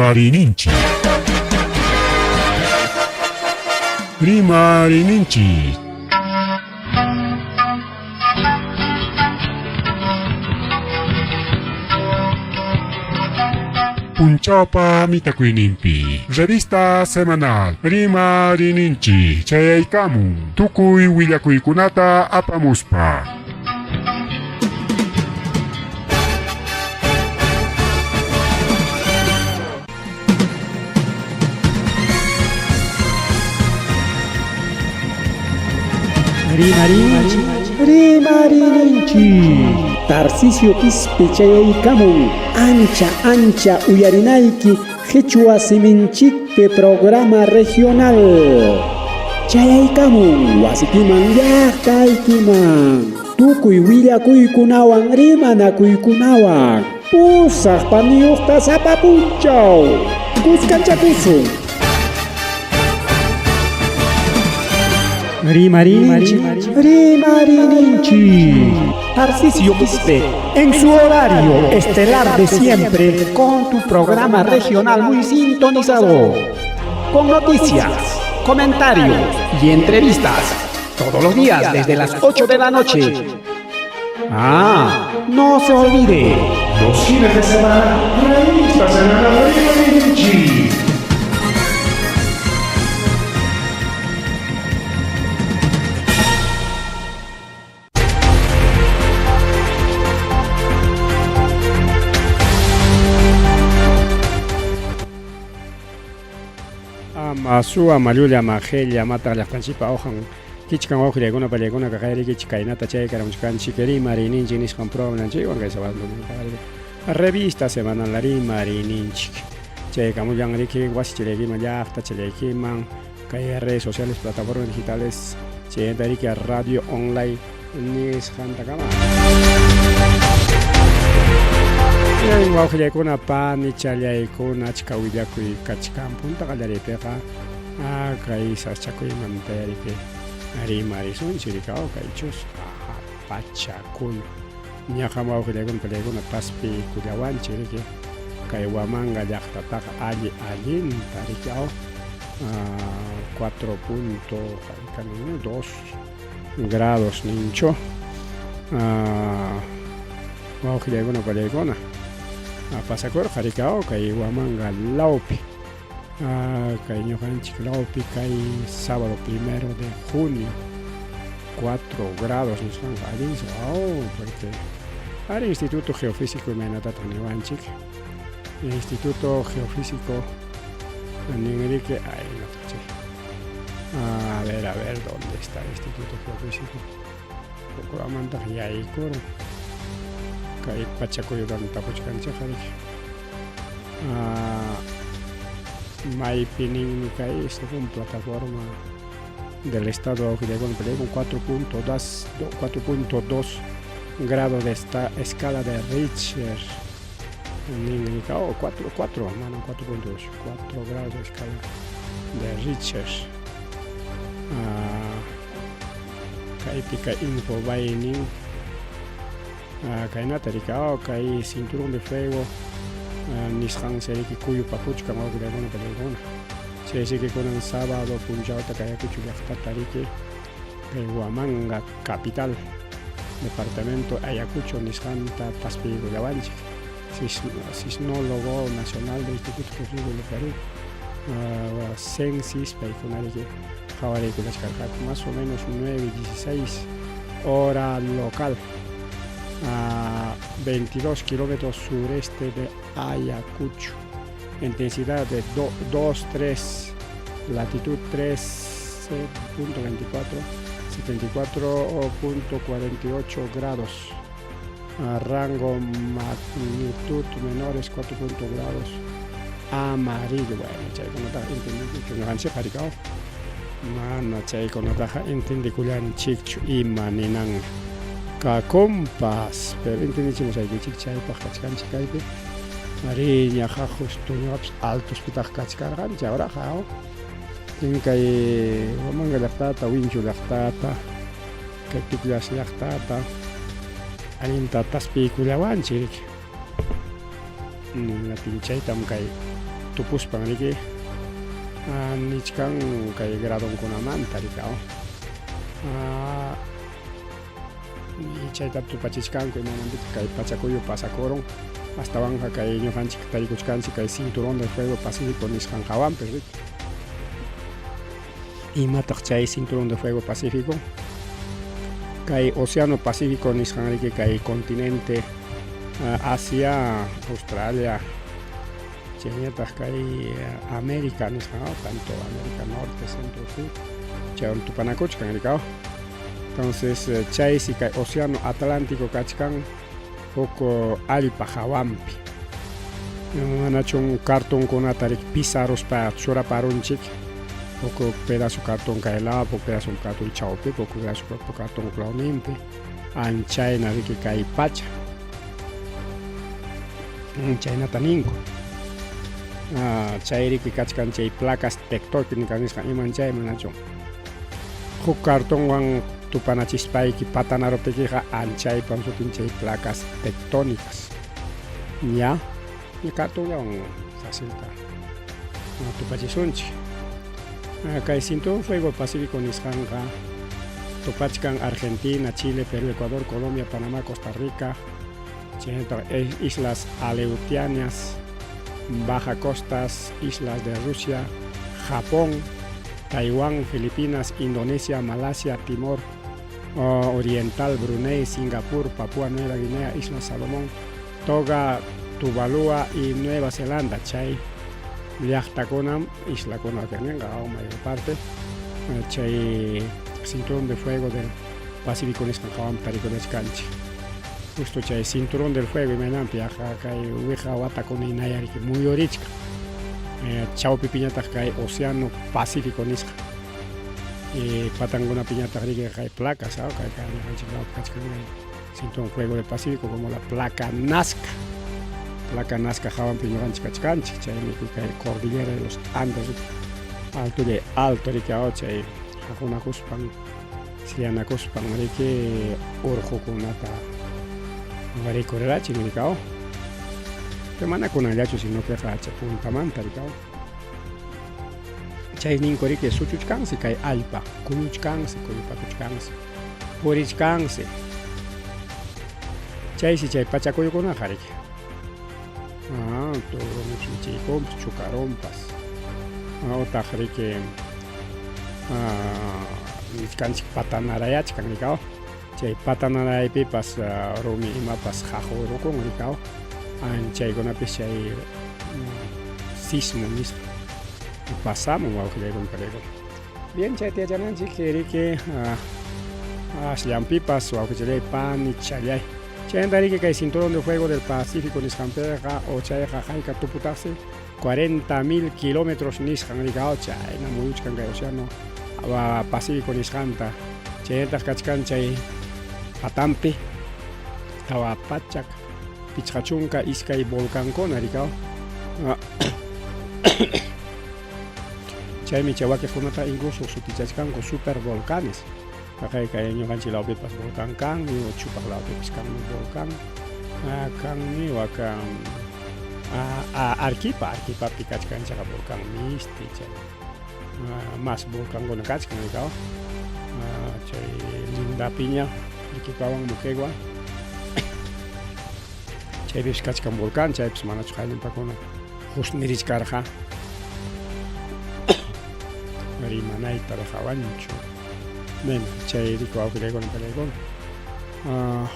Rimarininchik. Rimarininchik. Punchawpa mitakuyninpi revista semanal Rimarininchik chayaykamun tukuy willakuykunata apamuspa. Rimarinchik, rimarininchik. Tarcisio Quispe chayaykamun ancha ancha uyarinayki Qhichwa siminchikpi programa regional. Chayaykamun wasikiman llaqtaykiman. Tukuy willakuykunawan rimanakuykunawan. Pusaq paniyuqta sapa punchaw. Kuskanchakusun. Rimarinchik, rimarininchik. Tarcisio Quispe, en su horario estelar de siempre, con tu programa regional muy sintonizado. Con noticias, comentarios y entrevistas. Todos los días desde las 8 de la noche. Ah, no se olvide. Los fines de semana, revista semanal Rimarininchik. Ama suwa mallulla majella mata llaqtanchikpa ujan kichkan wawqillaykuna pallaykuna kaqayrikichik kaynata chay karamuchkanchik rimarininchik nisqan programanchikwan kay sábado revista semanal rimarininchik chaykamullan riki wasi chillaykiman llaqta chillaykiman kay redes sociales plataformas digitales chayanta riki radio online nisqantakama. Wawqillaykuna panichallaykuna achka willakuy kachkan punta qallariypiqa kay sasachakuymanta riki rimarisunchik riki kay chusqa pachakuy ñaqam wawqillaykuna pallaykuna taspiykullawanchik riki kay Huamanga llaqtataqa alli allinta riki aw 4.2 grados ninchu wawqillaykuna pallaykuna pasakurqa riki aw kay Huamanga lawpi kay ñuqanchik lawpi kay sábado primero de junio 4 grados nisqanqa allinsi aw porque ari Instituto Geofísico imaynatataq niwanchik Instituto Geofísico ninriki ay nataq chay a ver a ver dónde está el Instituto Geofísico hukuramantaq yaykurun kay pachakuyutam tapuchkanchikqa riki maypi ninmi kay según plataforma del estado awqillaykuna pallaykun 4.2 grados de esta escala de Richter ninmi oh, 4, 4, manam 4.2 4 grados de escala de Richter kaypi kay Infobay nin kaynata riki oh, kay cinturón de fuego nisqansi riki kuyupakuchkan wawqillaykuna pallaykuna chaysi kunan sábado punchawta kay Ayacucho llaqtata riki kay Huamanga capital departamento Ayacucho nisqanta taspiykullawanchik sismólogo nacional del Instituto Geofísico del Perú Censis paykuna riki qhawariykullachkarqaku más o menos 9:16 hora local a 22 kilómetros sureste de Ayacucho intensidad de 2.3 latitud 13.24 74.48 grados a rango magnitud menores 4 grados amarillo bueno chaykunataqa entendikuchu ñuqanchikqa riki mana chaykunataqa entendikullanchikchu ima ninan kakunpas pero entendichimusaykichik chaypaq kachkanchik kaypi ari ñaqa justo ñuqapas altospitaq kachkarqanchik ahora kay Huamanga llaqtata Huincho llaqtata kay Ticllas llaqtata allinta taspiykullawanchik riki ninapin chaytam kay Tupuspan riki nichkan kay gradonkunamanta riki chayta tupachichkanku imaynanpitaq kay pachakuyu pasakurun astawanqa kay ñuqanchik tarikuchkanchik kay cinturón de fuego pacífico nisqan hawanpi riki. Imataq chay cinturón de fuego pacífico? Kay océano Pacífico nisqan riki kay continente Asia, Australia, chaynataq kay América nisqan tanto América Norte, Centro, Sur chaywan tupanakuchkan rikaw. Entonces chaysi kay océano Atlántico kachkan huk allpa hawanpi. Manachun cartonkunata riki pisaruspa churaparunchik huk pedazo cartón kay lawpi, huk pedazo cartón chawpipi, huk pedazo cartón huk lawninpi, anchayna riki kay pacha. Chaynata ninku. Chay riki kachkan chay placas tectónicas nisqan iman chay manachu. Huk cartonwan tupanachispayki patanaruptikiqa anchaypam sutin chay placas tectónicas. Ya, cartonllawan facilta tupachisunchik. Kay Cinturón Fuego Pacífico nisqanqa tupachkan Argentina, Chile, Perú, Ecuador, Colombia, Panamá, Costa Rica, chaynataq Islas Aleutianas, Baja Costas, Islas de Rusia, Japón, Taiwán, Filipinas, Indonesia, Malasia, Timor Oriental, Brunei, Singapur, Papúa Nueva Guinea, Islas Salomón, Toga, Tuvalu y Nueva Zelanda. Chay llaqtakunam islakuna kaninqa mayor parte chay cinturón de fuego del Pacífico nisqan hawanpi tarikunachkanchik. Justo chay cinturón del fuego imaynanpi kay wiqa watakuna hinaya riki muyurichkan. Chawpipiñataq kay océano Pacífico nisqa. Patankunapiñataq riki kay placas kay ñuqanchik lawpi kachkan kay cinturón fuego del Pacífico como la placa Nazca. Placa Nazca hawanpi ñuqanchik kachkanchik chaymi kay cordillera de los Andes alto alto riki chay haqunakuspan sillanakuspan riki urqukunata rikurirachin rikaw. Pero mana kunanllachu sino que chay puntamanta rikaw. Chay ninku riki suchuchkansi kay allpa, kuyuchkansi, kuyupakuchkansi, purichkansi. Chaysi chay pachakuyukunaqa riki. Turumichiykunpas, chukarunpas, utaq riki nichkanchik patanarayachkan rikaw. Chay patanaraypipas rumi imapas haqurukun rikaw. Chaykunapis chay sismo nisqa pasamun wawqillaykuna panaykuna. Bien, chayta yachananchik riki asllanpipas wawqichallay panichallay. Chaymanta riki kay cinturón de fuego del Pacífico nisqanpiqa o chayqa hayka tuputaqsi 40,000 kilómetros nisqan rikaw chayna muyuchkan kay océano Pacífico nisqanta. Chaynataq kachkan chay patanpi 452 volcankuna rikaw. Chaymi chay wakiqkunata incluso sutichachkanku supervolcanes. Kay kay ñuqanchik lawpipas volcán kanmi o Chupaq lawpipas kanmi volcán. Kanmi waka Arequipa, Arequipapi kachkan chaqa volcán Misti chay mas volcankuna kachkan rikaw. Chay lindapiña Arequipawan Moquegua. Chaypipas kachkan volcán, chaypis manachu hayninpakuna husnirichkarqa. Rimanayta dejawanchu. Bueno, chay riki wawqillaykuna panaykuna.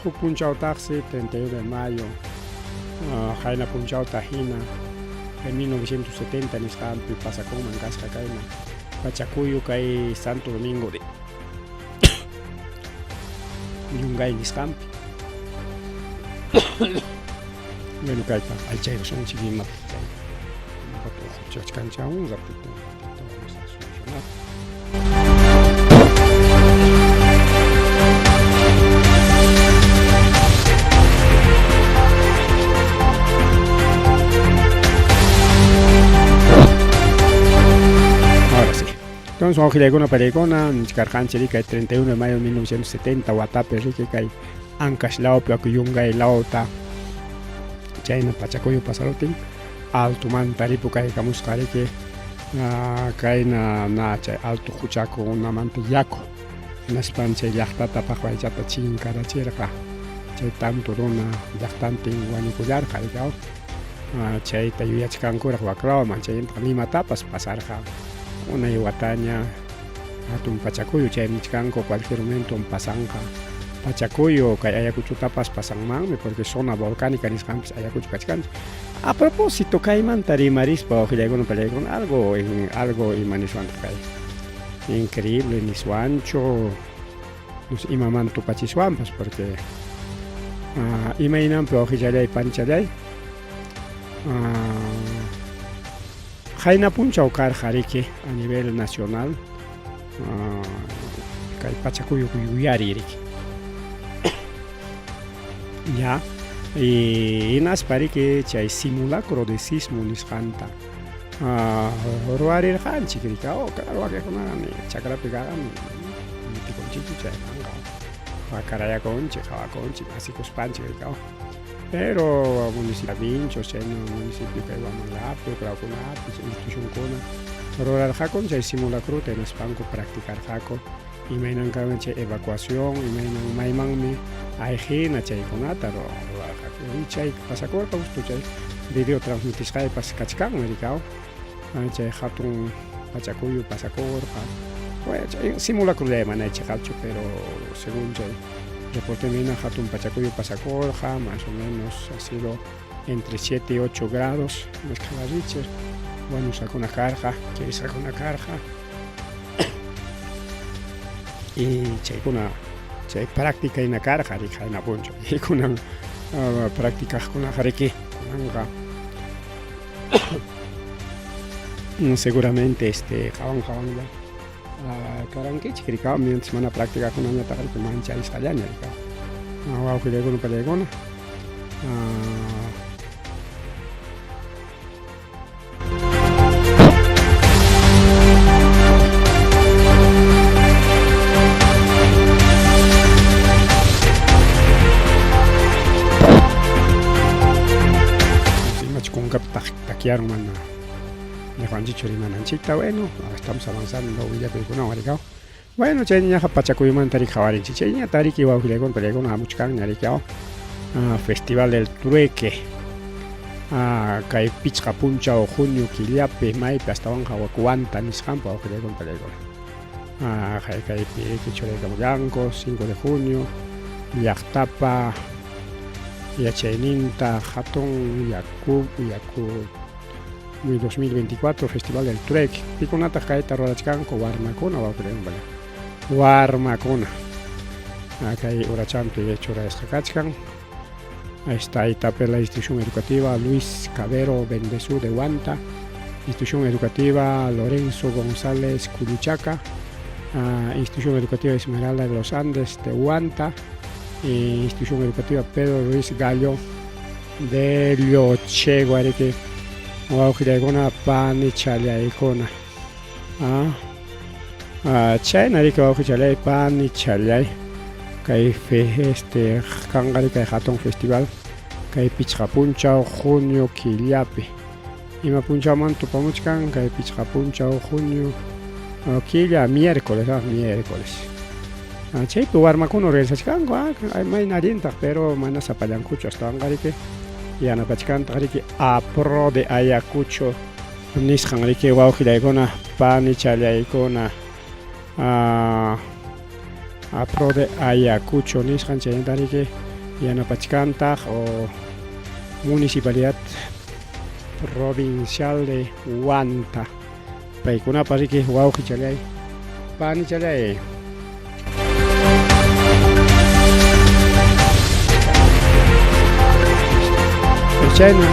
Huk punchawtaqsi 31 de mayo qayna punchawta hina kay 1970 nisqanpi pasakunman kasqa kayna pachakuyu kay Santo Domingo de Yungay nisqanpi. Bueno, kayta allchaykusunchik imata chay un ratito, un ratito vamos a solucionar. Ahora sí. Entonces, wawqillaykuna panaykuna nichkarqanchik kay 31 de mayo de 1970 watapi riki kay Ancash lawpi Yungay lawta chayna pachakuyu pasaruptin Altomanta ripukaykamusqa riki kayna na chay alto quchakunamanta yaku hinaspan chay llaqtata paqwaychata chinkarachirqa chay tanto runa llaqtantin wañukullarqa riki aw chayta yuyachkankuraq waklawman chaymantaqa Limatapas pasarqa unay wataña hatun pachakuyu chaymi nichkanku cualquier momentom pasanqa pachakuyu kay Ayacuchotapas pasanmanmi porque zona volcánica nisqanpis Ayacucho kachkanchik a propósito kaymanta rimarispa wawqillaykuna pallaykuna algo algo ima niswantaq kay increíble niswanchu imaman tupachiswanpas porque imaynanpi wawqichallay panchallay Qayna punchaw karqa riki a nivel nacional kay pachakuyuq yuyariy riki. Ya hinaspa riki chay simulacro de sismo nisqanta ruwarirqanchik riki oh claro wakinkunaqa chakrapi kaqa mitikunchikchu chaymanqa wakarayakunchik qhawakunchik asikuspanchik riki oh. Pero municipio Vinchos, chayna municipio kay Huamangapi, huklawkunapi institucionkuna rurarqakum chay simulacruta hinaspanku practicarqaku imaynan kanman chay evacuación, imaynan maymanmi ayqina chaykunata rurarqaku. Y chay pasakurqa justo chay video transmitisqaypas kachkanmi rikaw chay hatun pachakuyu pasakurqa. Bueno, chay simulacrullay mana chiqapchu, pero según chay reporte hina hatun pachakuyu pasakurqa, más o menos ha sido entre 7 y 8 grados en escala Richter. Wañusqakuna karqa, kirisqakuna karqa. Y chaykuna chay práctica hina karqa riki qayna punchaw. Y kunan practicaqkunaqa riki kunanqa seguramente este qawan qawanlla karankichik rikaw mientras mana practicaqkunañataq riki mancharisqallaña rikaw. Wawqillaykuna pallaykuna. Imachu kunkapi takyarun mana ñuqanchikchu rimananchikta bueno estamos avanzando willakuykunawan rikaw. Bueno chayñaqa pachakuymanta riki qhawarinchik chayñata riki wawqillaykuna pallaykuna hamuchkanña riki aw Festival del Trueque kay pichqa punchaw junio killapi maypi astawanqa Huanta nisqanpi wawqillaykuna pallaykuna kaypi riki churaykamullanku 5 de junio llaqtapa yachayninta hatun yaku yaku 2024 Festival del Trueque pikunataq kayta rurachkanku warmakuna wawqillaykuna warmakuna kay urachampi churasqa kachkan. Esta etapa la institución educativa Luis Cabero Bendezú de Huanta, institución educativa Lorenzo González Culuchaca, institución educativa Esmeralda de los Andes de Huanta, e institución educativa Pedro Ruiz Gallo de Llochegua, riki wawqillaykuna panichallaykuna. Chayna riki wawqichallay panichallay kay este kanqa kay hatun festival kay pichqa punchaw junio killapi. Ima punchawman tupamuchkan kay pichqa punchaw junio killa miércoles, miércoles. Chaypi warmakuna organizachkanku mayna allintaq pero mana sapallankuchu astawanqa riki yanapachkantaq riki APRO de Ayacucho nisqan riki wawqillaykuna panichallaykuna APRO de Ayacucho nisqan chaynata riki yanapachkantaq o Municipalidad Provincial de Huanta paykunapa riki wawqichallay panichallay. Chayna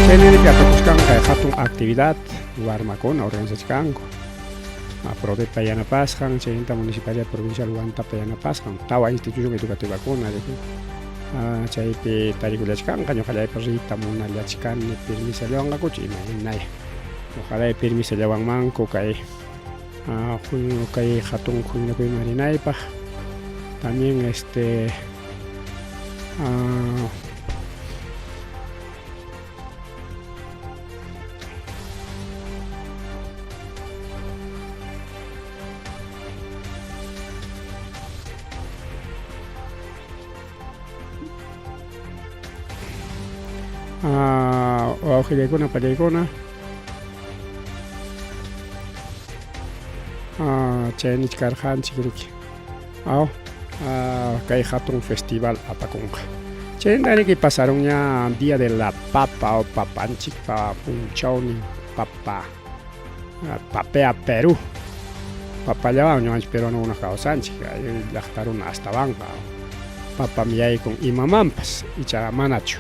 chayna riki apakuchkan kay hatun actividad warmakuna organizachkanku APRODEPA yanapasqan chaynata Municipalidad Provincial Huantapa yanapasqan tawa institución educativakuna riki chaypi tarikullachkanqa ñuqallaypa riyta munallachkani permisallawanqakuchu imaynaya ojalá permisallawanmanku kay kay hatun huñunakuyman rinaypaq también este Wawqillaykuna pallaykuna chay nichkarqanchik riki aw kay hatun festival apakunqa chayna riki pasarunña día de la papa o papanchikpa punchawnin papa papea Perú papallawan ñuqanchik peruanokuna kawsanchik llaqta runa astawanqa papam yaykun imamanpas ichaqa manachu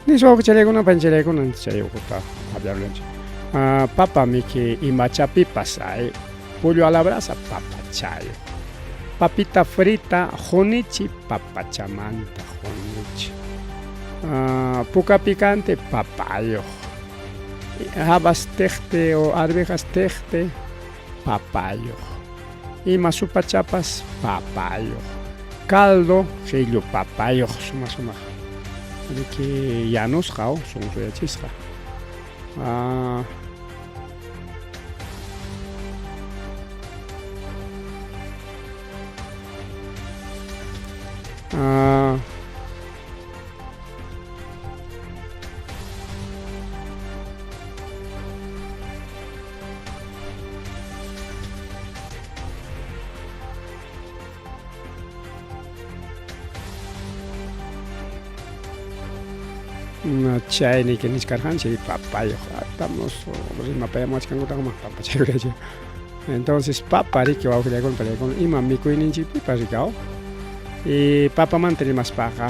nispa wawqichallaykuna panchallaykuna chay ukuta hablarunchik papa miki imachapipas ay pollo a la brasa papachayuq papita frita qunichi papachamanta qunichi puka picante papayuq habas tiqti o arvejas tiqti papayuq ima supachapas papayuq caldo qillu papayuq suma sumaq riki yanusqa o sunquyachisqa Chayniki nichkarqanchik papayuq estamos rimapayamuwachkankutaqmi papachaykullachu entonces papa riki wawqillaykuna parillaykuna ima mikuyninchikpipas riki aw y papamanta rimaspaqa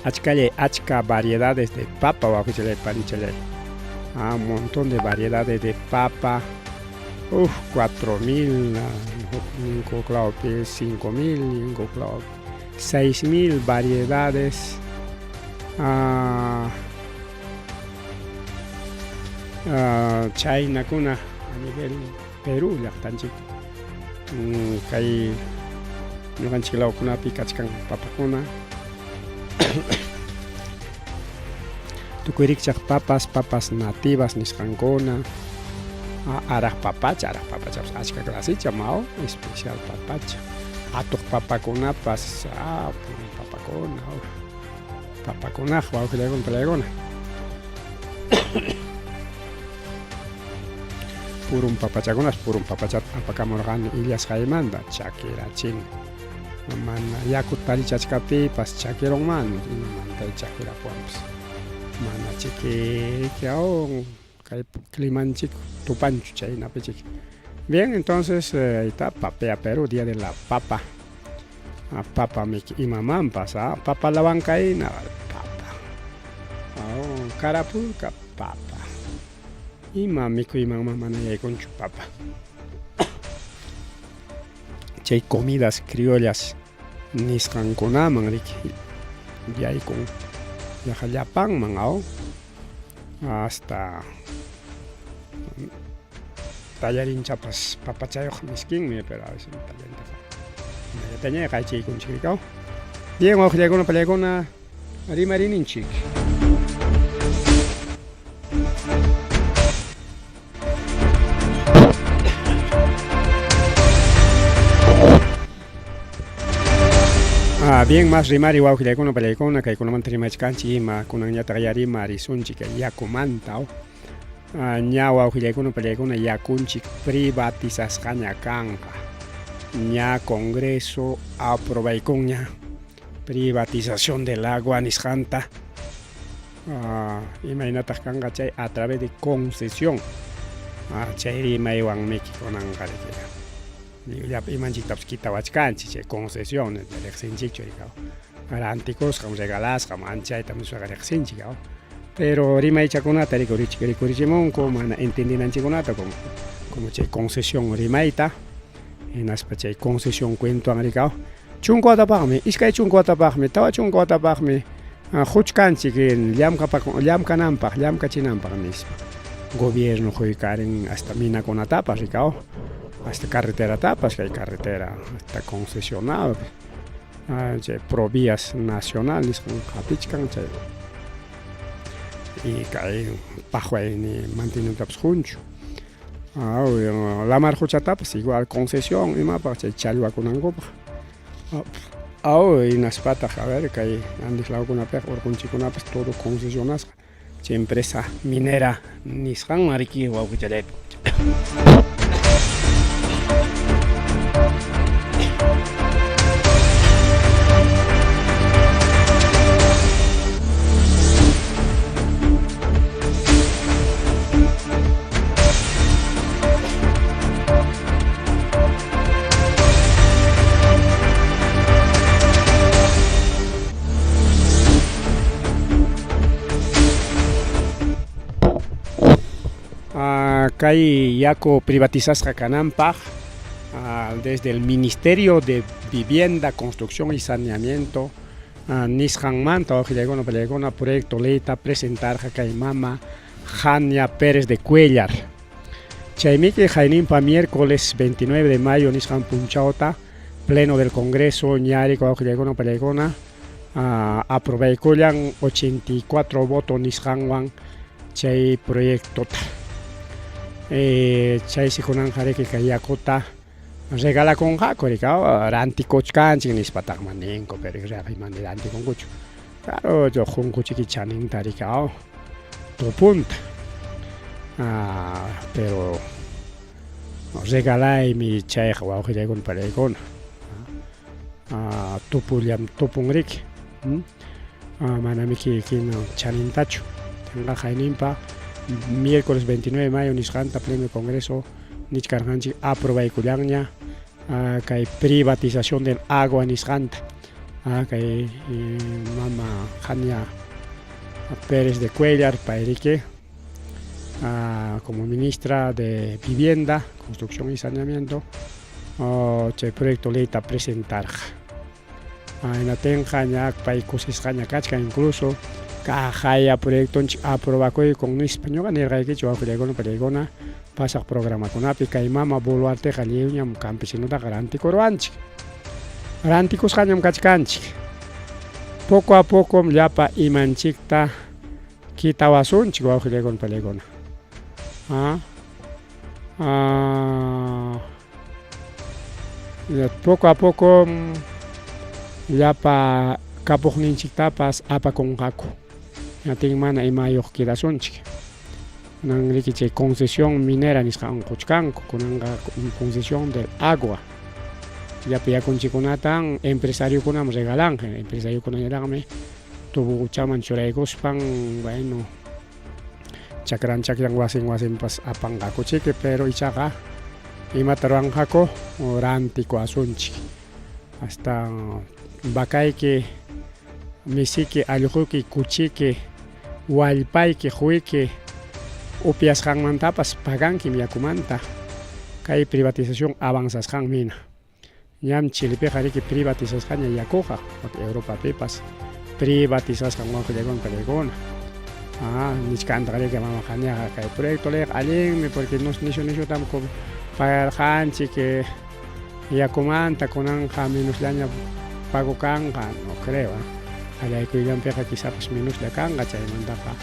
achkallay achka variedades de papa wawqichallay panichallay ah un montón de variedades de papa uf 4000 huknin huk lawpi 5000 ninku huk lawpi 6000 variedades chaynakuna a nivel Perú llaqtanchik kay ñuqanchik lawkunapi kachkan papakuna tukuy rikchaq papas, papas nativas nisqankuna araq papacha, araq papachapas achka clasicha mao especial papacha atuq papakunapas purun papakuna papakunaq wawqillaykuna palaykuna purun papachakunas purun papachata apakamurqani illasqaymanta chakirachini mana yaku tarichachkaptiypas chakirunmanmi imamanta chakirapuwanpas mana chiki aw kay climanchik tupanchu chaynapi chiki bien entonces ahí está papea Perú día de la papa papa miki imamanpas papa la huancaína papa carapulca papa ima mikuymanman mana yaykunchu papa chay comidas criollas nisqankunaman riki yaykun yaqa llapanman aw hasta tallarinchapas papachayuq miskinmi pero a veces tallantaqa hinallataña qaychiykunchik riki aw bien wawqillaykuna pallaykuna rimarininchik. Ah, bien, más rimari wawqillaykuna pallaykuna kaykunamanta rimachkanchik ima kunanñataq ya rimarisunchik yakumanta. Ah, ña wawqillaykuna pallaykuna yakunchik privatizasqaña kanqa. Ña Congreso aprobaykunña privatización del agua nisqanta. Ah, imaynataq kanqa chay a través de concesión. Ah, chay rimaywanmiki kunanqa riki. Llapa imanchiktapas kitawachkanchik chay concesión riqsinchikchu rikaw. Rantikusqam, regalasqam, anchaytam nispaqa riqsinchik aw. Pero rimaychakunata rikurichik rikurichimunku mana entendinanchikkunata como como chay concesión rimayta hinaspa chay concesión cuentowan rikaw chunka watapaqmi, 20 watapaqmi, 40 watapaqmi quchkanchik llamkananpaq, llamkachinanpaq nispa. Gobierno quykarin hasta minakunatapas rikaw, hasta carreteratapas, kay carretera hasta concesionado chay Provías Nacional nisqan qatichkan chay y kay paqwayni mantenimientotapas qunchu. Lamar quchatapas igual concesión imapaq chay challwakunankupaq. Aw, hinaspataq, a ver, kay Andes lawkunapiqa urqunchikkunapas todo concesionasqa chay empresa minera nisqanman riki wawqichallaypa. Kay yaku privatizasqa kananpaq desde el Ministerio de Vivienda, Construcción y Saneamiento nisqanmanta wawqillaykuna pallaykuna proyecto leyta presentarqa kay mama Jania Pérez de Cuellar. Chaymiki hayninpa miércoles 29 de mayo nisqan punchawta pleno del Congreso ñariku wawqillaykuna pallaykuna aprobaykullan 84 votos nisqanwan chay proyectota. Chaysi kunanqa riki kay yakuta regalakunqaku riki rantikuchkanchik nispataqman ninku, pero mana rantikunkuchu. Claro, qunkuchiki chaninta riki tupunta. Pero regalaymi chayqa wawqillaykuna pallaykuna. Tupullam tupun riki. Manamiki hina chanintachu. Tinqa hayninpa miércoles 29 de mayo nisqanta pleno del Congreso nichkarqanchik aprobaykullanña kay privatización del agua nisqanta. Kay mama Jania Pérez de Cuellar payriki como ministra de Vivienda, Construcción y Saneamiento chay proyecto leyta presentarqa. Hinatinqa ña pay kusisqaña kachkan incluso kaqaya proyectonchik aprobakuykun nispa ñuqa nirqaykichik wawqillaykuna pallaykuna pasaq programakunapi kay mama Boluarteqa lliwñam campesinutaqa rantikuruwanchik. Rantikusqañam kachkanchik. Poco a pocom llapa imanchikta kitawasunchik wawqillaykuna pallaykuna. Poco a poco llapa kapuqninchiktapas apakunqaku. Natin mana imayuq kidasunchik. Kunan riki chay concesión minera nisqan quchkanku, kunanqa concesión del agua. Llapa yakunchikkunatan empresariokunaman regalanqa, empresariokunañataqmi tubuchaman churaykuspan, bueno, chakran chakran wasin wasinpas apanqakuchiki, pero ichaqa imata ruwanqaku rantikuwasunchik. Hasta vakayki, misiki, allquyki, kuchiki, wallpayki, quyki upyasqanmantapas pagankim yakumanta. Kay privatización avanzasqanmi hina. Ñam Chilepiqa riki privatizasqaña yakuqa, Europapipas privatizasqan wawqillaykuna pallaykuna. Nichkantaqa riki mama Janiaqa kay proyecto leyqa allinmi porque nishu nishutam pagarqanchik yakumanta kunanqa menosllaña pago kanqa, no creo. Qallaykuyllapiqa quizapas menoslla kanqa chaymantaqa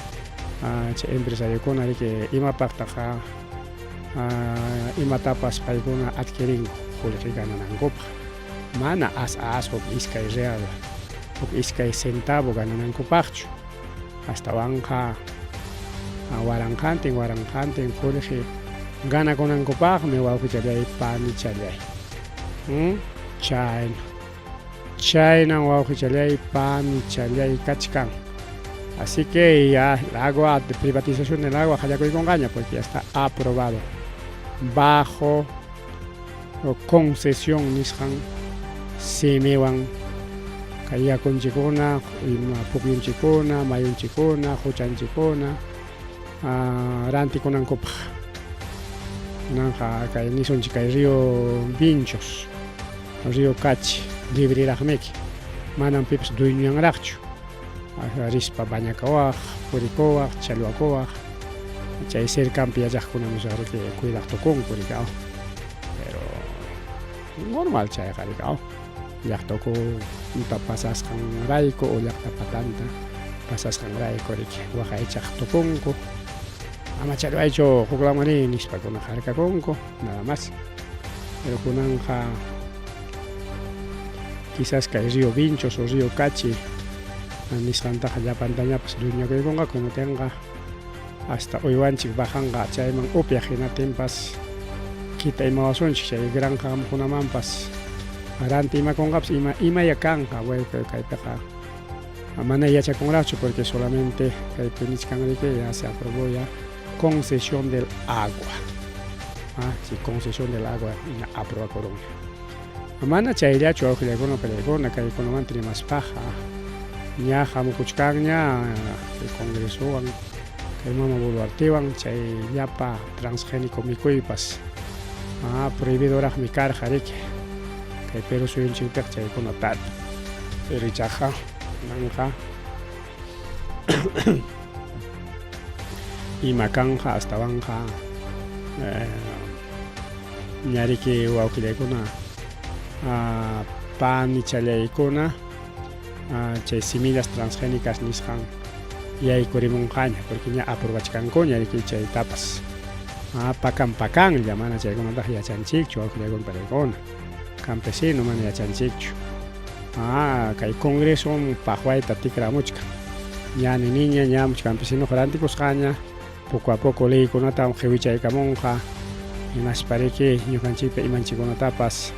chay empresariokuna riki imapaqtaqa imatapas paykuna adquirinku qullqi gananankupaq. Mana as as huk iskay real, huk iskay centavo gananankupaqchu. Astawanqa waranqantin waranqantin qullqi ganakunankupaqmi wawqichallay panichallay. Chayna. Chaynan wawqichallay panichallay kachkan. Así que ya el agua, de privatización del agua qallakuykunqaña porque ya está aprobado bajo concesión nisqan simiwan kay yakunchikkuna, ima pukyunchikkuna, mayunchikkuna, quchanchikkuna rantikunankupaq. Kunanqa kay nisunchik kay río Vinchos, río Cachi libriraqmiki, manam pipas dueñoyanraqchu. Rispa bañakawaq, purikuwaq, challwakuwaq, chay cercanpi yachaqkunam riki cuidaq tukunku riki. Pero normal chayqa riki llaqta ukhunta pasasqanrayku o llaqta patanta pasasqanrayku riki waqaychaq tukunku. Ama challwaychu huklaman riy nispakuna harkakunku, nada más. Pero kunanqa Quizás kay río Vinchos o río Cachi nisqantaqa llapantañapas dueñokuykunqaku, hinatinqa hasta uywanchik bajanqa chayman upyaq, hinatinpas kita imawasunchik chay granja hamuqkunamanpas ranti imakunqapas ima imaya kanqa. Bueno, kaypiqa mana yachakunraqchu porque solamente kaypi nichkan riki ya se aprobó ya concesión del agua. Ah, sí, concesión del agua ña aprobakurunña. Mana chayllachu wawqillaykuna pallaykuna kaykunamanta rimaspaqa ña hamukuchkanña kay congresowan kay mama Boluartewan chay llapa transgénico mikuypas prohibidoraqmi karqa riki kay Perú suyunchikpiqa chaykuna tarpun. Pero ichaqa kunanqa ima kanqa astawanqa ñariki wawqillaykuna panichallaykuna chay semillas transgénicas nisqan yaykurimunqaña porque ña aprobachkankuña riki chaytapas pakan pakanlla mana chaykunataqa yachanchikchu wawqillaykuna panillaykuna campesino mana yachanchikchu kay congresom paqwayta tikramuchkan ña niniña ña campesinoqa rantikusqaña poco a poco leykunatam qiwichaykamunqa hinaspa riki ñuqanchikpa imanchikkunatapas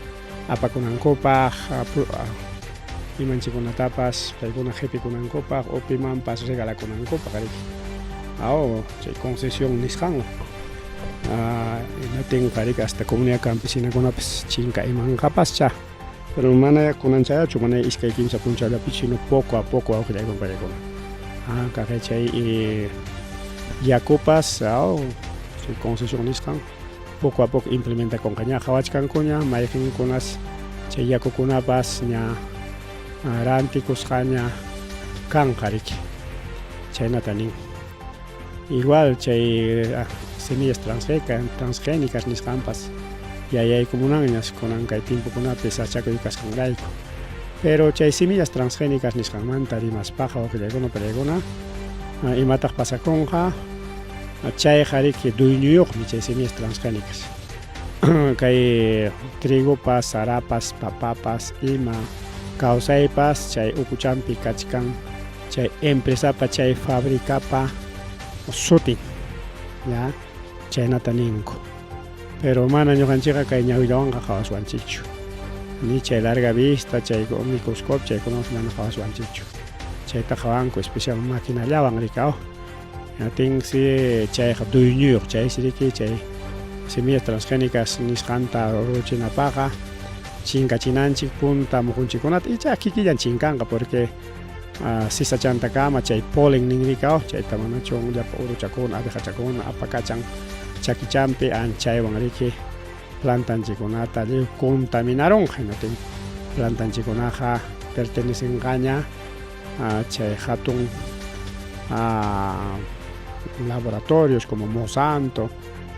apakunankupaq imanchikkunatapas paykuna qipikunankupaq o pimanpas regalakunankupaq riki aw chay concesión nisqanwan hinatinqa riki hasta comunidad campesinakunapas chinka imanqapascha pero mana kunanchallachu mana iskay kimsa punchawllapichu sino poco a poco wawqillaykuna paykuna kaqay chay yakupas aw chay concesión nisqan poco a poco implementakunqa ña qhawachkankuña mayqinkunas chay yakukunapas ña rantikusqaña kanqa riki chaynata nin igual chay semillas transgénicas nisqanpas yayaykumunanñas kunan kay tiempokunapi sachakuy kasqanrayku pero chay semillas transgénicas nisqanmanta rimaspaqa wawqillaykuna pallaykuna imataq pasakunqa chayqa riki dueñoyuqmi chay semillas transgénicas kay trigopas sarapas papapas ima kawsaypas chay ukuchampi kachkan chay empresapa chay fabricapa sutin ya chaynata ninku pero mana ñuqanchikqa kay ñawillawanqa qhawaswanchikchu ni chay larga vista chay microscopio chaykunawan mana qhawaswanchikchu chayta qhawanku especial maquinallawan rikaw hinatinsi chayqa dueñoyuq chaysi riki chay semillas transgénicas nisqanta ruruchinapaqa chinkachinanchik punta muhunchikkunata ichaqa kikillan chinkanqa porque sisachantakama chay polen ninrikaw chayta manachu llapa uruchakuna abejachakuna apakachan chakichampi anchaywan riki plantanchikkunata lliw contaminarunqa hinatin plantanchikkunaqa pertenecenqaña chay hatun laboratorios como Monsanto,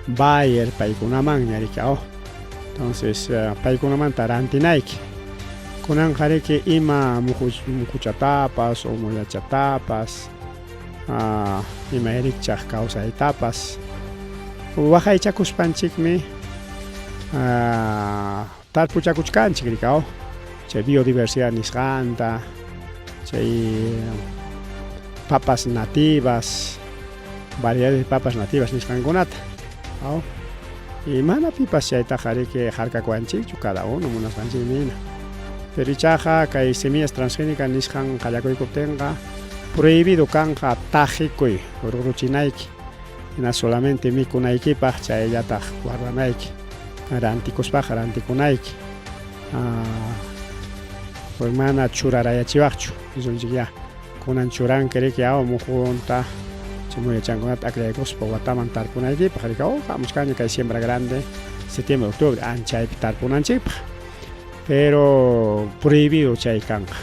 Bayer paykunamanña riki aw entonces paykunamanta rantinayki kunanqa riki ima muhuchatapas o mullachatapas ima rikchaq kawsaytapas waqaychakuspanchikmi tarpuchakuchkanchik riki aw chay biodiversidad nisqanta chay papas nativas variedades de papas nativas nisqankunata aw y mana pipas chaytaqa riki harkakuwanchikchu cada uno munasqanchikmi hina pero ichaqa kay semillas transgénicas nisqan qallakuykuptinqa prohibido kanqa taqikuy ruruchinayki hina solamente mikunaykipaq chayllataq guardanayki rantikuspaqa rantikunayki pues mana churarayachiwaqchu nisunchik ya kunan churanki riki aw muhunta chay muyachankunata aklaykuspa wataman tarpunaykipaq riki aw hamuchkanña kay siembra grande septiembre octubre anchaypi tarpunanchikpaq pero prohibido chay kanqa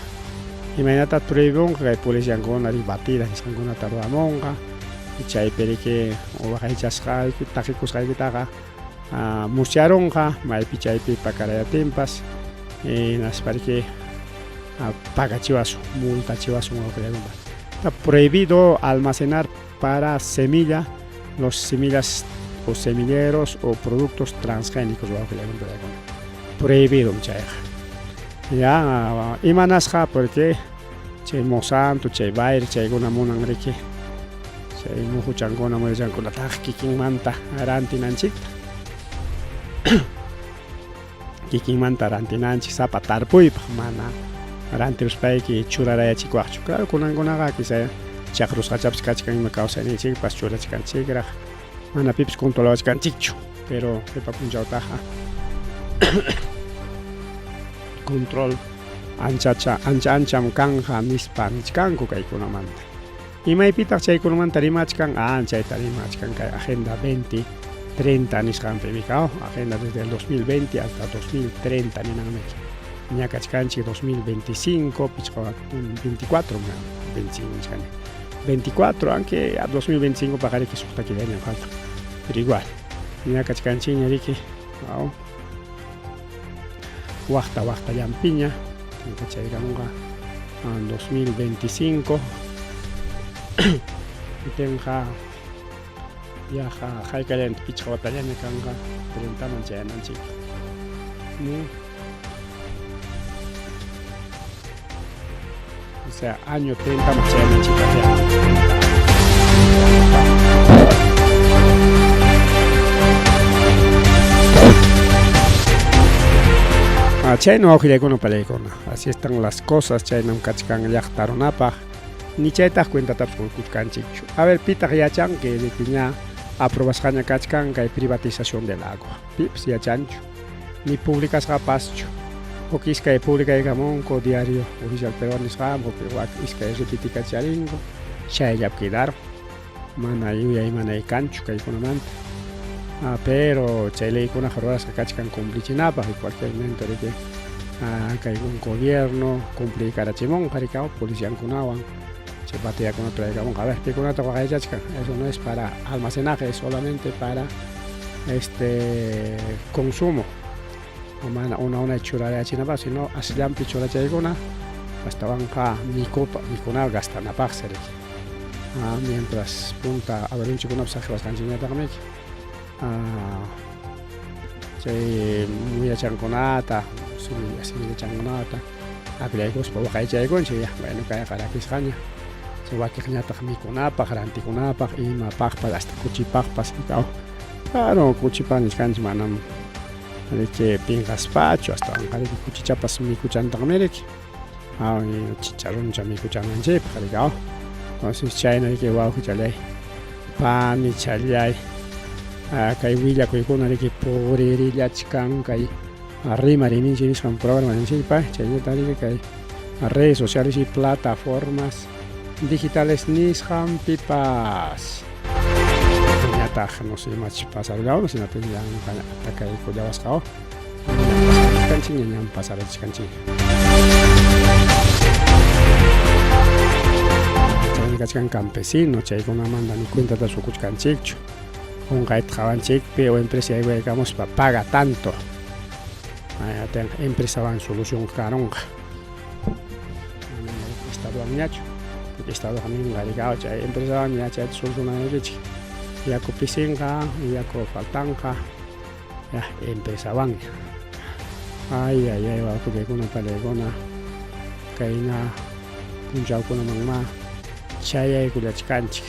imaynataq prohibunqa kay policiankuna riki batida nisqankunata ruwamunqa chaypi riki waqaychasqayki taqikusqaykitaqa musyarunqa maypi chaypi pakarayatinpas hinaspa riki pagachiwasun multachiwasun wawqillaykuna está prohibido almacenar para semilla los semillas o semilleros o productos transgénicos wawqillaykuna prohibido chayqa. Ya, imanasqa porque chay Monsanto, chay Bayer chaykuna munan riki chay muhuchankuna muyachankunataqa kikinmanta rantinanchikta. Kikinmanta rantinanchik sapa tarpuypaq mana rantiruspayki churarayachikuwaqchu. Claro, kunankunaqa quizá chaqrusqachapas kachkan ima kawsayninchikpas churachkanchikraq mana pipas controlawachkanchikchu, pero qipa punchawtaqa control anchacha ancha ancham kanqa nispa nichkanku kaykunamanta. Imaypitaq chaykunamanta rimachkan? Ah, chayta rimachkan kay Agenda 2030 nisqanpimi kaw, Agenda desde el 2020 hasta 2030 ninanmi. Ña kachkanchik 2025, pichqa 24, 25 nichkani. 24, aunque a 2025 paqariki suqta killañam faltan. Pero igual, ña kachkanchikña riki, aw. Waqta waqtallanpiña, chaykamunqa 2025 tinqa yaqa haykallanta pichqa watallaña kanqa 30 man chayananchik. O sea, año 30 man chayananchikpaq ya. Ah, chayna wawqillaykuna palaykuna. Así están las cosas, chaynam kachkan llaqta runapaq. Ni chaytaq cuentatapas qukuchkanchikchu. A ver, pitaq yachanki de que ña aprobasqaña kachkan kay privatización del agua. Pipas yachanchu. Ni publicasqapaschu. Huk iskay publicaykamunku diario oficial peruano nisqan, huk wak iskay repiticacharinko, chayllapi quedaron. Mana yuyay manay kanchu kaykunamanta. Ah, pero chay leykunaqa rurasqa kachkan cumplichinapaq y cualquier momento riki kay un gobierno cumpliykarach'imunqa rikaw policiankunawan chay bateyakunata traykamunqa. A ver, pikunata waqaychachkan. Eso no es para almacenaje, es solamente para este consumo. Mana una una churarayachinapaq, sino asllampi churachaykuna astawanqa mikupa mikuna gastanapaqsi riki. Ah, mientras punta abuelonchikkunapas saqiwasqanchikñataqmi chay muyachankunata, simillachankunata akllaykuspa waqaychaykunchik ya, bueno kayqa rakisqaña. Chay wakiqñataq mikunapaq, rantikunapaq, imapaqpas hasta kuchipaqpas ikaw. Claro, kuchipaq nichkanchik manam riki pinqaspachu, astawanqa riki kuchichapas mikuchantaqmi riki. Chicharroncha mikuchananchikpaq riki aw. Entonces chayna riki wawqichallay, panichallay, kay willakuykuna riki puririllachkan kay rimariyninchik nisqan programa ninchikpa, chaynata riki kay redes sociales y plataformas digitales nisqanpipas. Ñataq no sé imachus pasarillawman, sino yanqa atacaykullawasqa pasarichkanchik, ñam pasarichkanchik. Chaymi kachkan campesino, chaykunamanta ni cuentata sukuchkanchikchu. Qunqayta qawanchikpi o empresa yaykuyaykamuspa paga tanto. Empresawan solución karunqa. Estadowanñachu. Porque estadoqa ninqa rikaw chay empresawan ya chayta solucionanaykichik. Yaku pisinqa, yaku faltanqa, ya empresawanña. Ay, ay, ay, wawqillaykuna, palaykuna, kayna punchawkunamanma chayaykullachkanchik.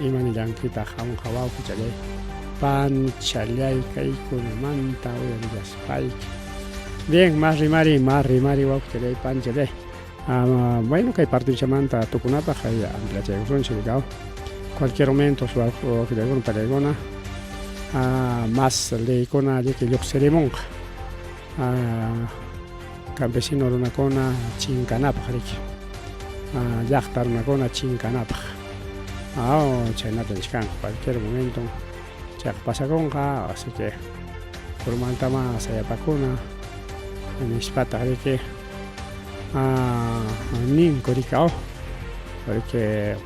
Ima nillankitaq hamunqa wawqichallay, panichallay kaykunamanta uyarillaspayki. Bien, más rimari wawqichallay, panichallay. Bueno, kay partichamanta tukunapaq ampliachaykusunchik rikaw. Cualquier momento wawqillaykuna, palaykuna, más leykuna riki lluqsirimunqa. Campesino runakuna chinkanapaq riki. Llaqta runakuna chinkanapaq. Chaynata nichkanku cualquier momento chayqa pasakunqa, así que formaltama sayapakuna nispataq riki ninku rikaw, porque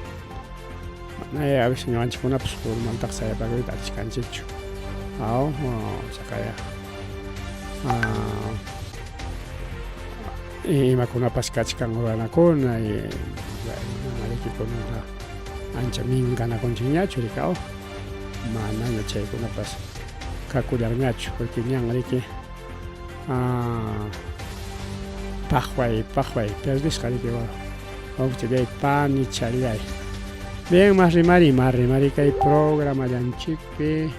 mana a veces ñuqanchikkunapas formaltaqa sayapakuyta atichkanchikchu. Aw, chaqaya imakunapas kachkan ruranakuna y mana riki kunanqa ancha minkanakunchikñachu rikaw, manaña chaykunapas kakullanñachu, porque ñan riki Paqway, paqway, perdisqa riki wawa. Wawqichalláy, panichallay. Bien, más rimari, más rimari kay programallanchikpi.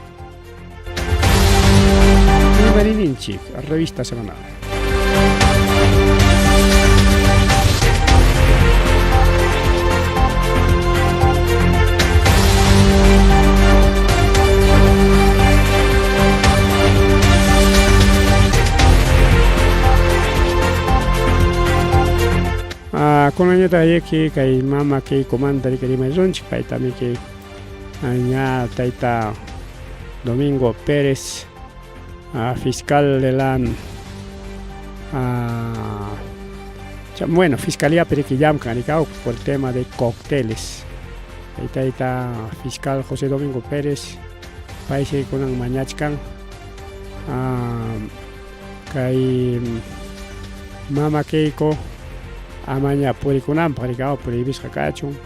Rimarininchik, revista semanal. Ah, kunanñataq yaki kay mama Keikomanta riki rimaysunchik, paytami kay ña tayta Domingo Pérez, ah, fiscal de la ah, bueno, fiscalía riki llamkan rikaw por tema de cócteles. Kay tayta fiscal José Domingo Pérez paysi kunan mañachkan kay mama Keiko amaña purikunanpaq rikaw prohibisqa kachun,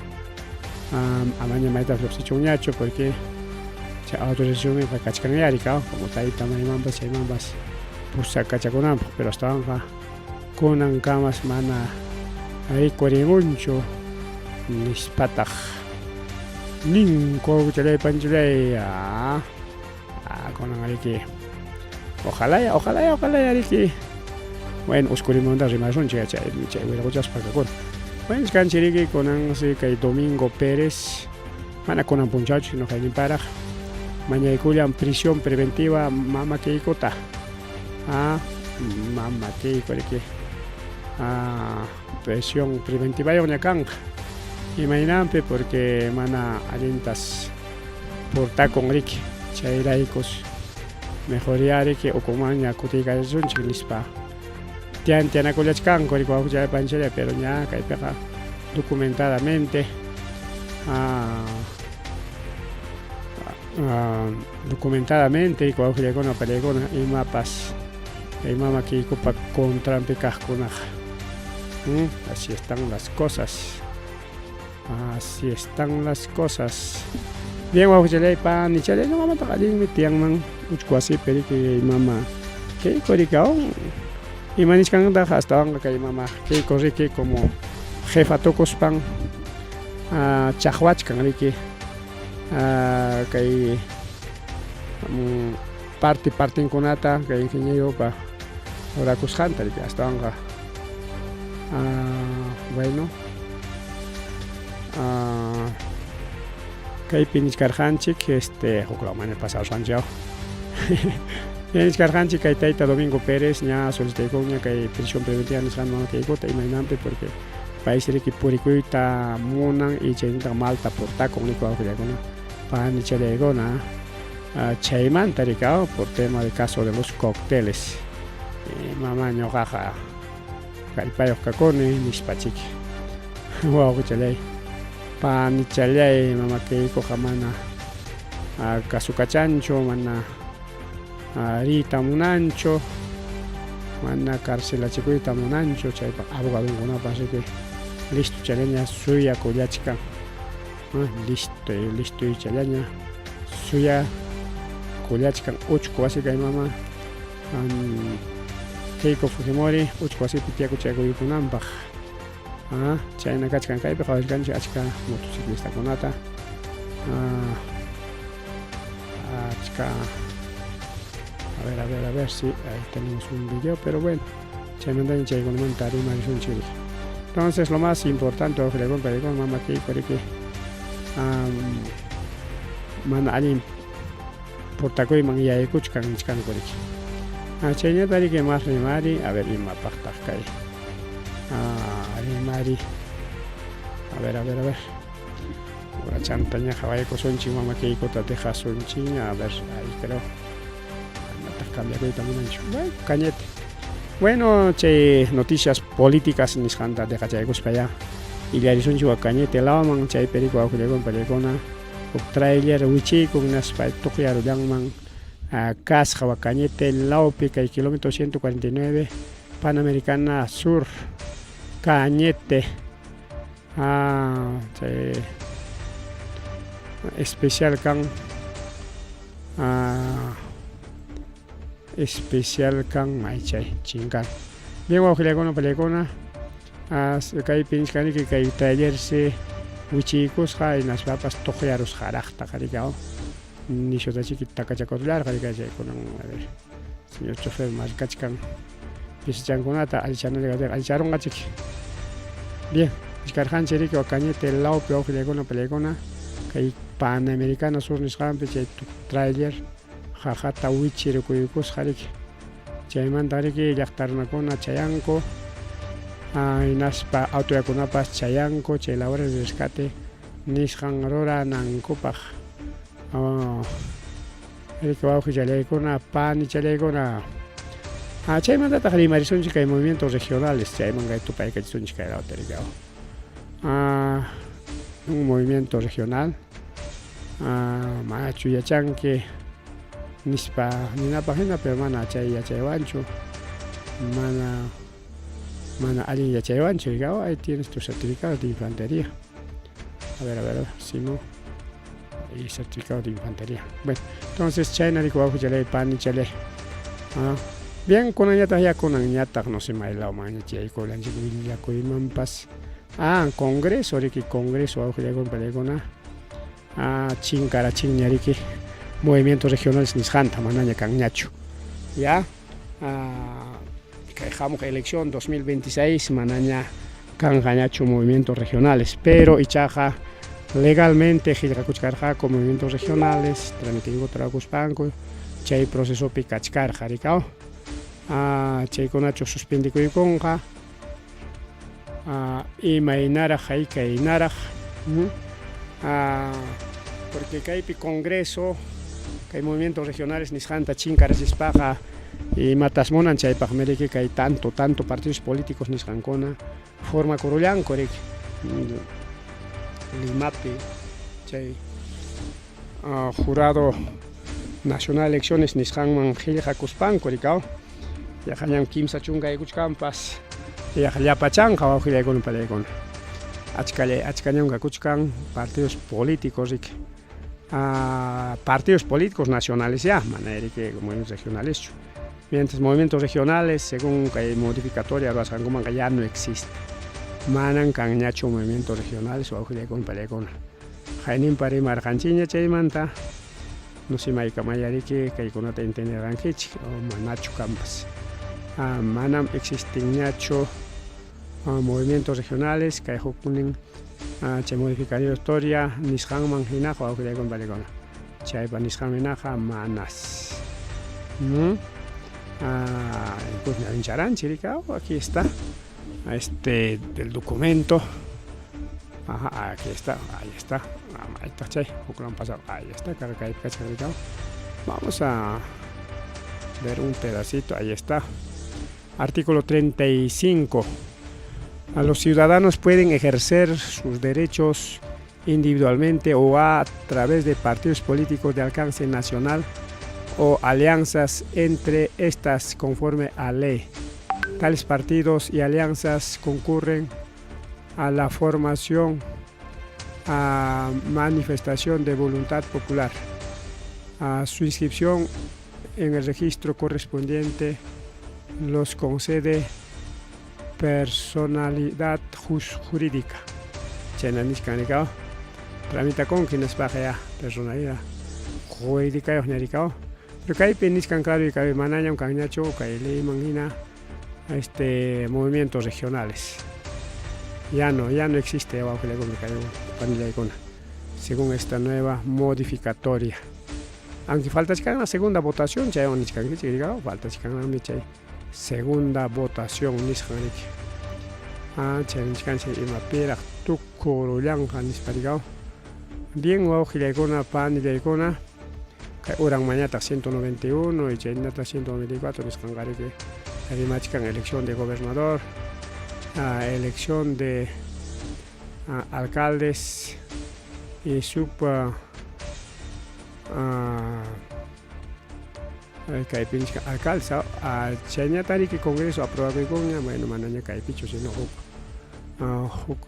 amaña maytapas lluqsichunñachu porque chay autorizacionninqa kachkanyá rikaw como tayta maymanpas chaymanpas pusakachakunanpaq, pero astawanqa kunankamas mana rikurimunchu nispataq ninku chalay panchalay. Ah, kunan riki ojalá, ojalá, ojalá riki. Bueno, uskurimanta rimasunchik chay chay wiraqochaspa kakuna. Bueno, kanchi riki kunan si kay Domingo Pérez mana kunan punchawchu sino hayninparaq mañaykullan prisión preventiva mama Keikota. Ah, mama Keiko riki. Ah, prisión preventiva yuqña kanqa. Imaynanpi porque mana allintas portakun riki chayraykus mejor ya riki ukumanña kutiykallasunchik nispa tiantiyanakullachkanku riki wawqichay panchalay, pero ña kaypiqa documentadamente documentadamente riki wawqillaykuna pallaykuna imapas kay mama Keikopa contranpi kaqkunaqa. Así están las cosas. Así están las cosas. Bien, wawqichalay panichalay, ñuqamantaqa allinmi tiyanman uchku wasipi riki mama Keiko riki aún ima nichkantaqa astawanqa kay mama Keiko riki como jefa tukuspan chaqwachkan riki kay parte partinkunata kay ingenieropa rurakusqanta riki astawanqa bueno, kaypi nichkarqanchik este huklawmanña pasarusqanchik. Nichkarqanchik kay tayta Domingo Pérez ña solicitaykunña kay prisión preventiva nisqan mama Keikota imaynanpi porque paysi riki purikuyta munan y chaynataq malta portakun niku wawqillaykuna panichallaykuna chaymanta riki por tema de caso de los cócteles. Mama ñuqaqa kallpayuq kakuni nispachiki wawqichalay panichalay mama Keikoqa mana kasukachanchu, mana riyta munanchu, mana carcelachikuyta munanchu, chaypaq abogadonkunapas riki listo challaña suyakullachkan, listo listo challaña suyakullachkan uchku wasi kay mama Keiko Fujimori uchku wasipi tiyakuchaykunanpaq. Chayna kachkan kaypi qhawachkanchik achka motociclistakunata, achka. A ver, a ver, a ver si ahí tenemos un video, pero bueno, chaymantaña chaykunamanta rimarisunchik riki. Entonces lo más importante wawqillaykuna paykuna mama Keiko riki mana allin portakuyman yaykuchkan nichkanku riki. Chayñata riki más rimari, a ver imapaqtaq kay rimari, a ver, a ver, a ver, urachantaña qhawaykusunchik mama Keikota dejasunchikña, a ver, ahí creo manataq cambiakuyta munanchu, bueno, cañete. Bueno, chay noticias políticas nisqanta dejachaykuspa ya illarisunchik wak Cañete lawman, chaypi riki wawqillaykuna pallaykuna huk trailer wichiykun nispa tuqyarullanman kasqa wak Cañete lawpi kay kilómetro 149 Panamericana Sur Cañete, chay especial kan especial kan may chay chinkan. Bien wawqillaykuna pallaykuna, kaypi nichkaniki kay trailersi wichiykusqa hinaspapas tuqyarusqaraqtaq riki aw nishutachiki takachakurullarqa riki chaykunan a ver señor chofer markachkan pisichankunata allichanalla allicharunqachiki. Bien, nichkarqanchik riki Cañete lawpi wawqillaykuna pallaykuna kay Panamericana Sur nisqanpi chay trailer qaqata wichirukuykusqa riki. Chaymanta riki llaqta runakuna chayanku, hinaspa autoridadkunapas chayanku chay labores de rescate nisqan ruranankupaq. Riki wawqichallaykuna, panichallaykuna. Chaymantataq rimarisunchik kay movimientos regionales, chayman kay tupaykachisunchik kay lawta riki. Un movimiento regional manachu yachanki nispa ninapaq hina, pero mana chay yachaywanchu, mana mana allin yachaywanchu. Diga, oh, ahí tienes tu certificado de infantería. A ver, a ver, si no, y certificado de infantería. Bueno, entonces chayna riki wawqichalay panichalay. Bien, kunanñataq ya kunanñataq no sé maylawmanña chayaykulanchik willakuymanpas. Congreso riki, Congreso wawqillaykuna pallaykuna. Chinkarachinña riki movimientos regionales nisqanta manaña kanñachu. Ya, kay hamuq elección 2026 manaña kanqañachu movimientos regionales, pero ichaqa legalmente qillqakuchkarqaku movimientos regionales, tramitenkuta rurakuspanku chay procesopi kachkarqa rikaw. Chaykunachu suspendikuykunqa, imaynaraq haykaynaraq, porque kaypi Congreso kay movimientos regionales nisqanta chinkarachispaqa imatas munan chaypaqmi riki kay tanto tanto partidos políticos nisqankuna formakurullanku riki Limapi chay Jurado Nacional de Elecciones nisqanman qillqakuspanku rikaw yaqañam 30 yaykuchkanpas yaqa llapachanqa wawqillaykuna pallaykuna achkalla achkañam kakuchkan partidos políticos riki partidos políticos nacionales ya mana riki movimientos regionaleschu mientras movimientos regionales según kay modificatoria ruwasqankumanqa ya no existe manan kanñachu movimientos regionales wawqillaykuna pallaykuna hayninpa rimarqanchikña chaymanta no sé maykamaya riki kaykunata entenderqankichik o manachu kanpas manam existinñachu movimientos regionales kay huknin chay modificatoria nisqanman hinaqa wawqillaykuna pallaykuna chaypa nisqanman hinaqa manas. Ñawincharanchik riki aquí está este del documento. Ajá, aquí está, ahí está. Ahí está, chay, pasado. Ahí está, vamos a ver un pedacito, ahí está. Artículo 35. A los ciudadanos pueden ejercer sus derechos individualmente o a través de partidos políticos de alcance nacional o alianzas entre estas conforme a ley. Tales partidos y alianzas concurren a la formación, a manifestación de voluntad popular. A su inscripción en el registro correspondiente los concede personalidad jurídica. Chayna nichkan rikaw tramitakunki nispaqa ya personalidad jurídica rikaw. Pero kaypi nichkan claro kay manañam kanñachu kay leyman hina movimientos regionales. Ya no existe wawqillaykuna según esta nueva modificatoria. Aunque falta la segunda votación, chaywan nichkankichik rikaw, falta chay segunda votación nisqan riki. Chay nichkanchik imapiraq tukurullanqa nispa rikaw. Bien wawqillaykuna panillaykuna kay uranmañataq 191 y chaynataq 194 nisqanqa riki rimachkan elección de gobernador, elección de alcaldes y sub kaypi nichkan alcaldes chayñata riki Congreso aprobakuykunña, bueno manaña kaypichu sino huk huk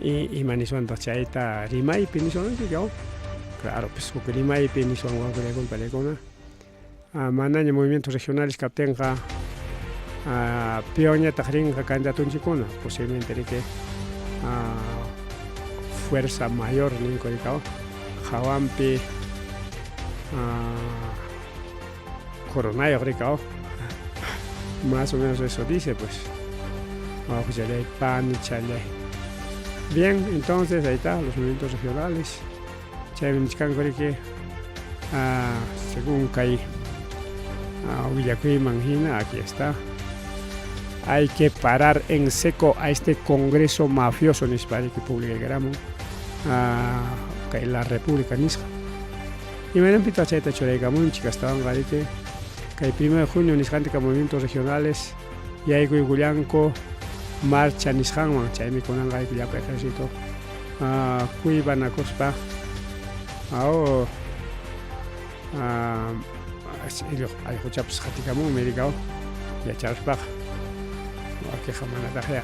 ima niswantaq chayta rimaypi niswanchik, claro, pues huk rimaypi niswan wawqillaykuna pallaykuna. Manaña movimientos regionales kaptinqa piwanñataq rinqa candidatunchikkuna posiblemente riki fuerza mayor ninku rikaw hawanpi coronayuq rikaw más o menos eso dice pues wawqichalláy panichalláy bien entonces ahí está los movimientos regionales chaymi nichkanku riki según kay willakuyman hina aquí está hay que parar en seco a este congreso mafioso nispa riki publicaykaramun kay la república nisqa imaynanpitaq chayta churaykamunchik astawanqa riki kay 1 de junio nisqantika movimientos regionales yaykuykullanku marcha nisqanman chaymi kunanqa llapa ejército kuybanakuspa allquchapas qatikamunmi rikaw yacharuspaqa wakiqa manataqya.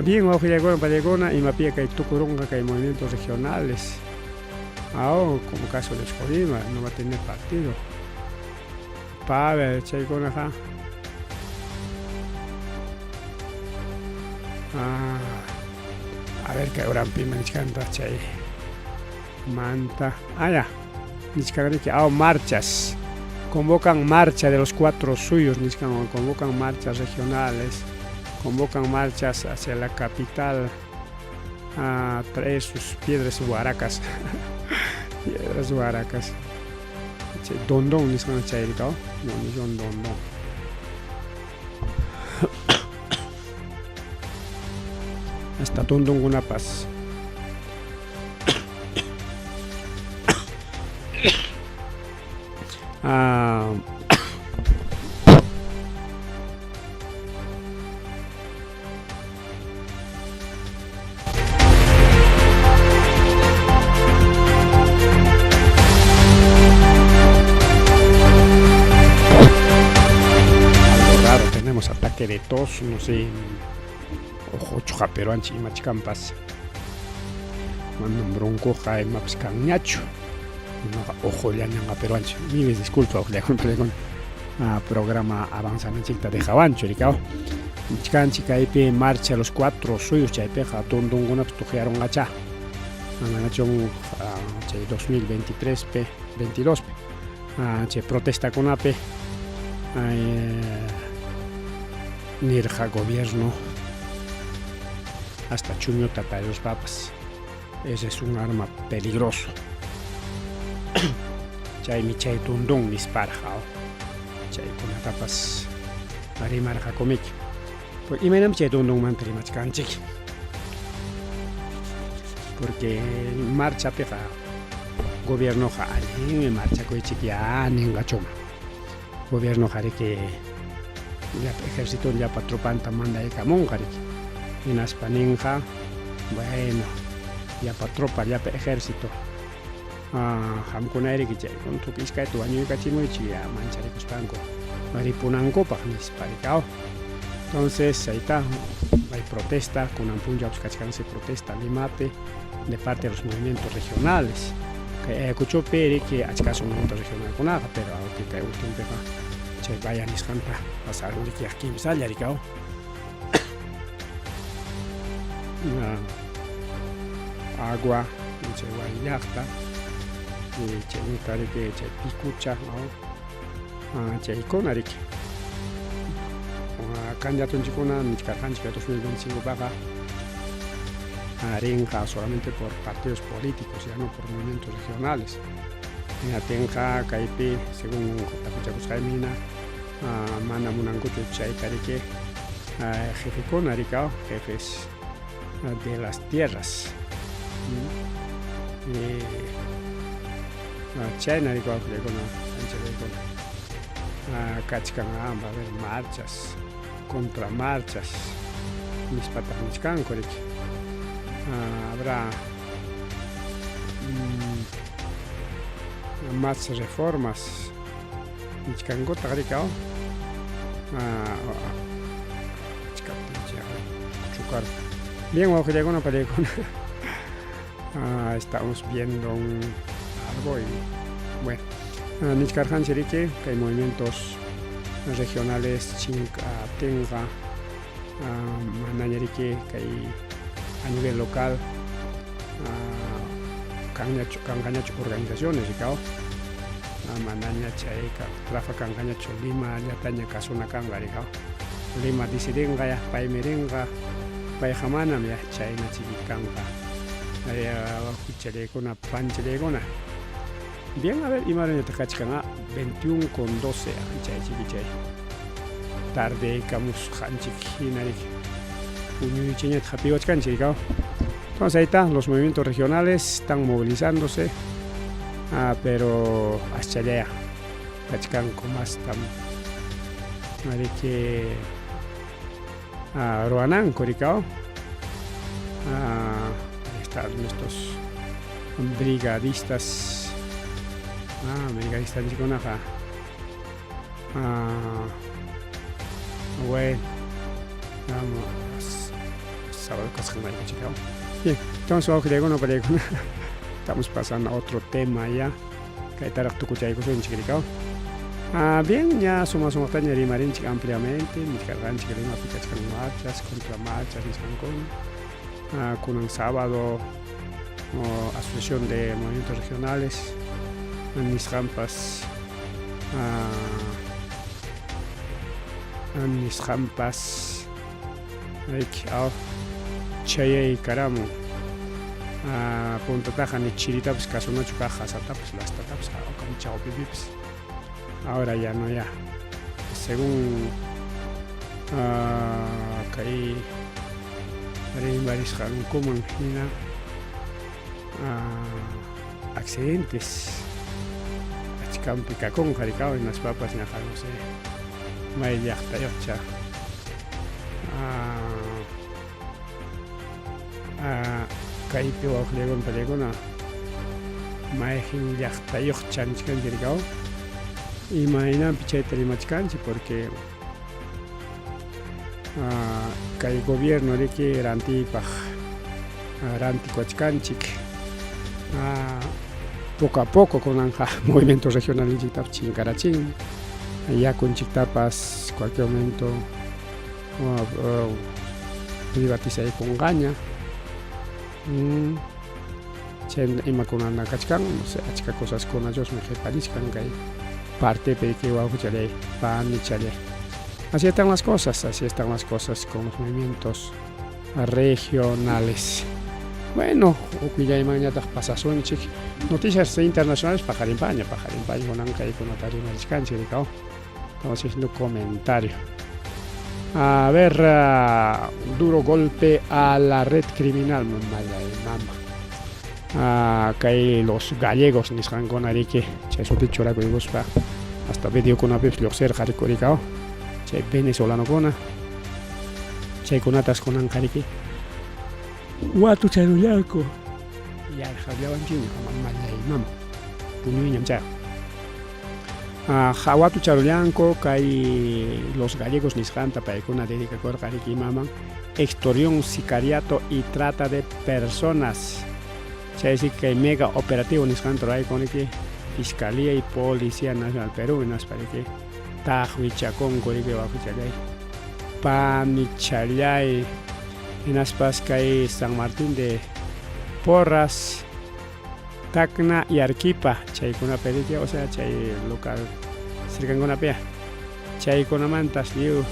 Bien wawqillaykuna pallaykuna imapia kay tukurunqa kay movimientos regionales como caso de Oscorima no va a tener partido Pavel chaykunaqa a ver kay uranpima nichkantaq chay manta ya nichkanriki marchas convocan marcha de los cuatro suyos nichkan convocan marchas regionales convocan marchas hacia la capital a traer sus piedras huaracas piedras huaracas chay dondon nisqan chay rikaw don dondon hasta dondonkunapas Algo raro, tenemos ataque de tos, no sé, ojo peruanchi imachkampas manam broncoqa imapas kanñachu imaqa ojollañanqa peruanchi miles disculpas oqllakuna programa avanzananchikta dejawanchu rikaw nichkanchik kaypi marcha los cuatro suyos chaypiqa dondonkunapas tuqyarunqachá manachun chay 2023 pe 22 pe chay protestakunapi nirqa gobierno hasta chuñuta tariruspapas ese es un arma peligroso chaymi chay dondon nisparqa chaykunatapas rimarqakumiki pues imaynam chay dondonmanta rimachkanchik porque marchapiqa gobiernoqa allinmi marchakuychik ya ninqachuma gobiernoqa riki llapa ejército llapa tropanta mandaykamunqa riki hinaspa ninqa bueno llapa tropa llapa ejército qamkuna riki chaykuna tukuy iskayta wañuykachimuychik ya mancharikuspanku ripunankupaq nispa rikaw entonces ahí está hay protesta kunan punchawpas kachkansi protesta Limapi de parte de los movimientos regionales kay Ayacuchopi riki achkasun movimientos regionalkunaqa pero aunque kay últimopiqa chay vaya nisqanta pasarun riki kimsalla rikaw agua chay Wayllaqta chayta riki chay Picucha chaykuna riki candidatunchikkuna nichkarqanchik 2025 paqa rinqa solamente por partidos políticos ya no por movimientos regionales hinatinqa kaypi según tapuchakusqaymi hina mana munankuchu chayta riki jefekuna rikaw jefes de las tierras chayna rikaw chaykuna anchallaykuna kachkan va a haber marchas contramarchas nispataq nichkanku riki habrá más reformas nichkankutaq rikaw chukar bien wawqillaykuna pallaykuna Ah, estamos viendo un, algo y bueno, ah, nichkarqanchik riki kay movimientos regionales chinkatinqa ah, manaña riki kay a nivel local kanñachu kanqañachu organizaciones rikaw manaña chayqa trafa kanqañachu Lima llataña kasuna kanqa rikaw Lima decidinqa ya paymi rinqa payqa manam ya chayna chiki kanqa huchallaykuna panchallaykuna bien a ver ima horañataq kachkan 21 con 12 chay chiki chay tardeykamusqanchik hina riki puñuychiñataq hapiwachkanchik rikaw entonces ahí está los movimientos regionales están movilizándose ah, pero aschallaya kachkanku mastam riki ah, ruwananku rikaw ah, ahí están nuestros brigadistas ah, brigadistas ah, bueno vamos sábado kasqanrayku chikaw bien entonces wawqillaykuna pallaykuna estamos pasando a otro tema ya kaytaraq tukuchaykusunchik rikaw Ah, bien, ya suma sumaqtaña rimarinchik ampliamente, nichkarqanchik Limapi kachkan marchas, contra marchas nisqankuna. Ah, kunan sábado oh, Asociación de Movimientos Regionales nisqanpas ah, nisqanpas riki aw chayaykaramun ah, puntataqa ni chiritapas kasunachu kaq qasatapas lastatapas kam chawpipipas ahora ya no ya según kay rimarisqankuman hina accidentes achkanpi kakunqa rikaw hinaspapas ñaqa no sé may llaqtayuqcha kaypi wawqillaykuna pallaykuna mayqin llaqtayuqcha nichkanchik rikaw imaynanpi chayta rimachkanchik porque kay gobierno riki rantiypaq rantikuwachkanchik poco a poco kunanqa movimiento regionalninchiktapas chinkarachin yakunchiktapas cualquier momento privatizaykunqaña chay imakuna kachkan no sé achka cosaskuna Diosmi qhiparichkan kay partepi riki wawqichalay panichalay así están las cosas así están las cosas con los movimientos regionales bueno huk willaymanñataq pasasunchik noticias internacionales paqarinpaña paqarinpaña kunan kaykunata rimarichkanchik rikaw estamos haciendo comentario a ver uh, duro golpe a la red criminal mamallay mama uh, kay los gallegos nisqankuna riki chay sutita churakuykuspa hasta videokunapipis lluqsirqa rikurikaw chay venezolanokuna chaykunatas kunanqa riki watucharullanku yarqallawanchikña mamallay mama puñuyñam chayqa watucharullanku kay los gallegos nisqanta paykuna dedicakurqa riki imaman extorsión sicariato y trata de personas chaysi kay mega operativo nisqanta ruraykun riki Fiscalía y Policía Nacional Perú hinaspa riki taqwichakunku riki wawqichallay panichallay hinaspas kay San Martín de Porras Tacna y Arequipa chaykunapi riki o sea chay local cercankunapi chaykunamantas lliw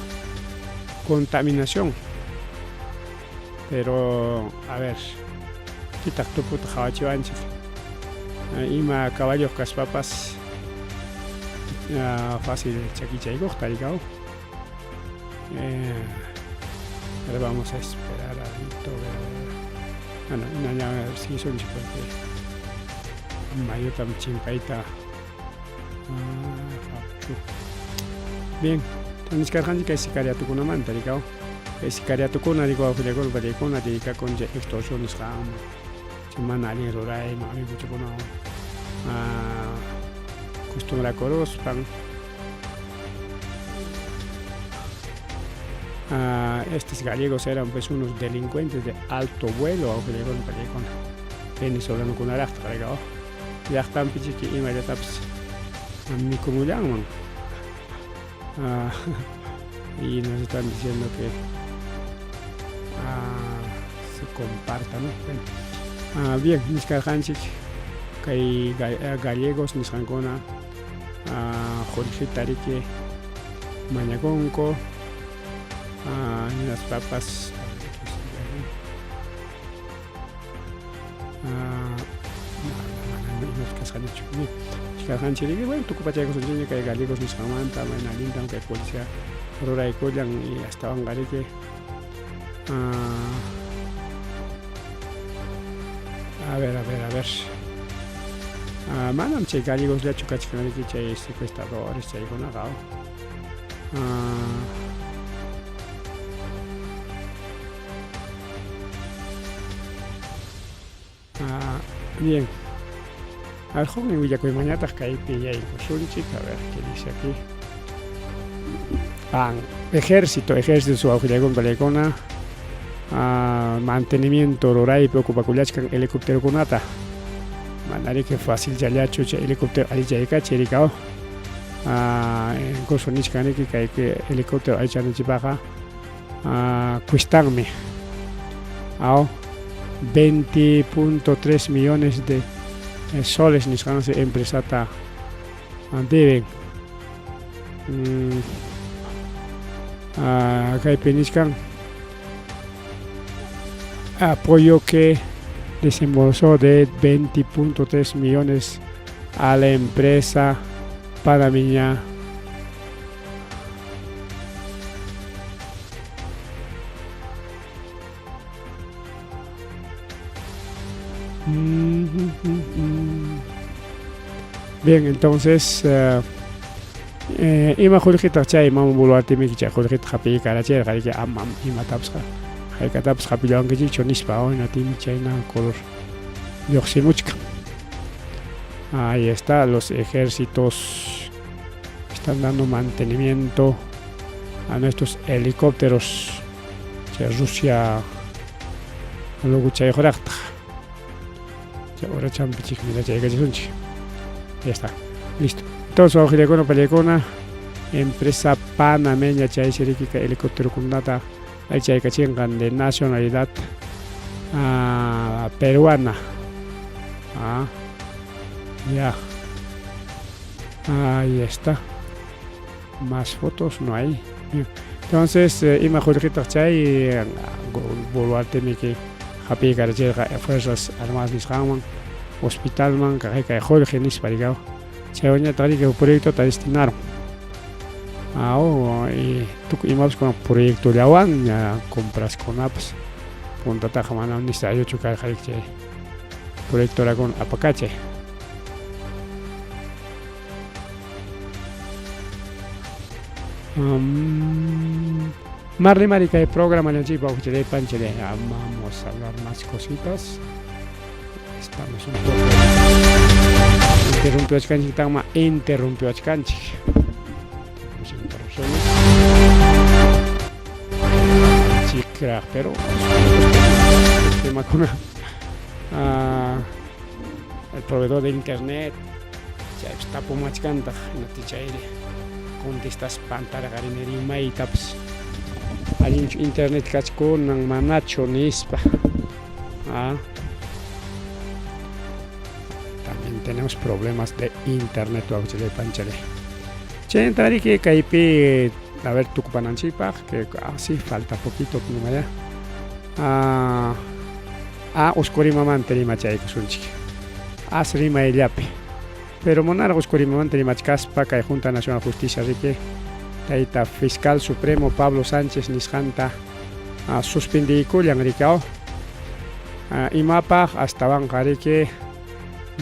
contaminación pero a ver pitaq tuputa qawachiwanchik ima caballo kaspapas fácil chakichaykuqta rikaw pero vamos a esperar alito bueno ña siguisunchik porque mayutam chimpayta bien nichkarqanchik kay sicariatukunamanta rikaw kay sicariatukuna rikaw wawqillakuna pallaykuna dedicakun chay extorsión nisqanman chay mana allin rurayman amiguchakunawan costumbrakuruspan estos gallegos eran pues unos delincuentes de alto vuelo wawqillakuna pallaykuna Venezolanokunaraqtaq rika oh llaqtanpi chiki imallatapas mikumullanman. Ah, y nos están diciendo que ah, se comparta, ¿no? Bueno. Ah, bien, niskarqanchik kay gallegos nisqankuna ah, qullqita riki mañakunku ah, hinaspapas kasqañachu kasqanchik riki bueno tukupachaykusunchikña kay gallegos nisqanmanta mayna allintam kay policía ruraykullan y astawanqa riki a ver a ver a ver manam chay gallegosllachu kachkan riki chay secuestradores chaykunaqa Ah, bien. A ver, huknin willakuymanñataq kaypi yaykusunchik. A ver, ¿qué dice aquí? Ah, ejército, ejército su wawqillaykuna palaykuna. Ah, mantenimiento ruraypi ocupakullachkan helicópterokunata. Manariki facilllallachu chay helicóptero allichaykachiy rikaw. Ah, incluso nichkan riki kay helicóptero allichananchikpaqqa ah, cuestanmi. Aw, 20.3 millones de soles nisqansi empresata deben. Kaypi nichkan apoyo que desembolsó de 20.3 millones a la empresa panameña Bien, entonces ima qullqitaq chay mama Boluartemiki chay qullqita hap'iykarachirqa riki amam imatapas hayk'atapas hapillawankichikchu nispa hinatimi chayna color lluqsimuchkan. Ahí está, los ejércitos están dando mantenimiento a nuestros helicópteros. Chay Rusia luego chay huraqtaq. Chay urachampichik mira chaykachisunchik. Ya está, listo. Entonces, wawqillaykuna pallaykuna, empresa panameña chay sirikika helicópterokunata chaykachinqan de nacionalidad peruana. Ah, ya. Ahí está. Más fotos no hay. Bien. Entonces, ima qullqitaq chay Boluartemiki hap'iykarachirqa Fuerzas Armadas nisqanman, hospitalman, kay qullqi nispa rikaw. Chaywanñataq riki huk proyectota destinaron. Ah, y tukuy imapas kunan proyectollawanña compraskunapas puntataqa manam necetariochu karqa riki chay proyectorakuna apakachay. Marri mari kay programallanchikpa wawqichalay panchalay vamos a hablar más cositas. Estamos un poco interrumpiwachkanchik taqma interrumpiwachkanchik. Tenemos interrupciones. Chikraq, pero temakuna el proveedor de internet chaypas tapumachkantaq hinaptin chayri contestaspa pantarqarini rimaytapas allinchu internet kachkunan manachu nispa. Ah. También tenemos problemas de internet wawqichalay panchalay. Chaynata riki kaypi a ver tukupananchikpaq que ah sí falta poquito nomaya. Ah, ah Uskurimamanta rimachaykusunchik. As rimayllapi. Pero manaraq Uskurimamanta rimachkaspa kay Junta Nacional Justicia riki tayta Fiscal Supremo Pablo Sánchez nisqanta suspendiykullan rikaw. Imapaq astawanqa riki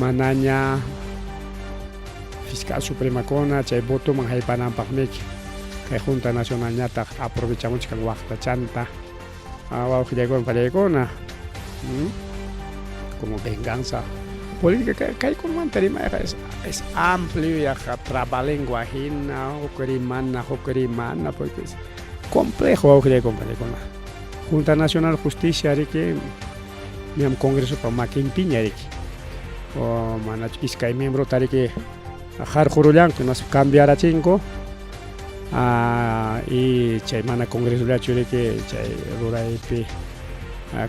manaña Fiscal Supremakuna chay votoman haypananpaqmiki kay Junta Nacionalñataq aprovechamuchkan waqtachanta wawqillaykuna pallaykuna como venganza política kaykunamanta rimayqa es amplio yaqa trabalengua hina huk rimana huk rimana porque es complejo wawqillaykuna pallaykuna Junta Nacional Justicia riki Ñam Congresopa makinpiña riki. O manachu iskay miembrota riki harqurullanku hinaspa cambiarachinku y chay mana Congresollachu riki chay ruraypi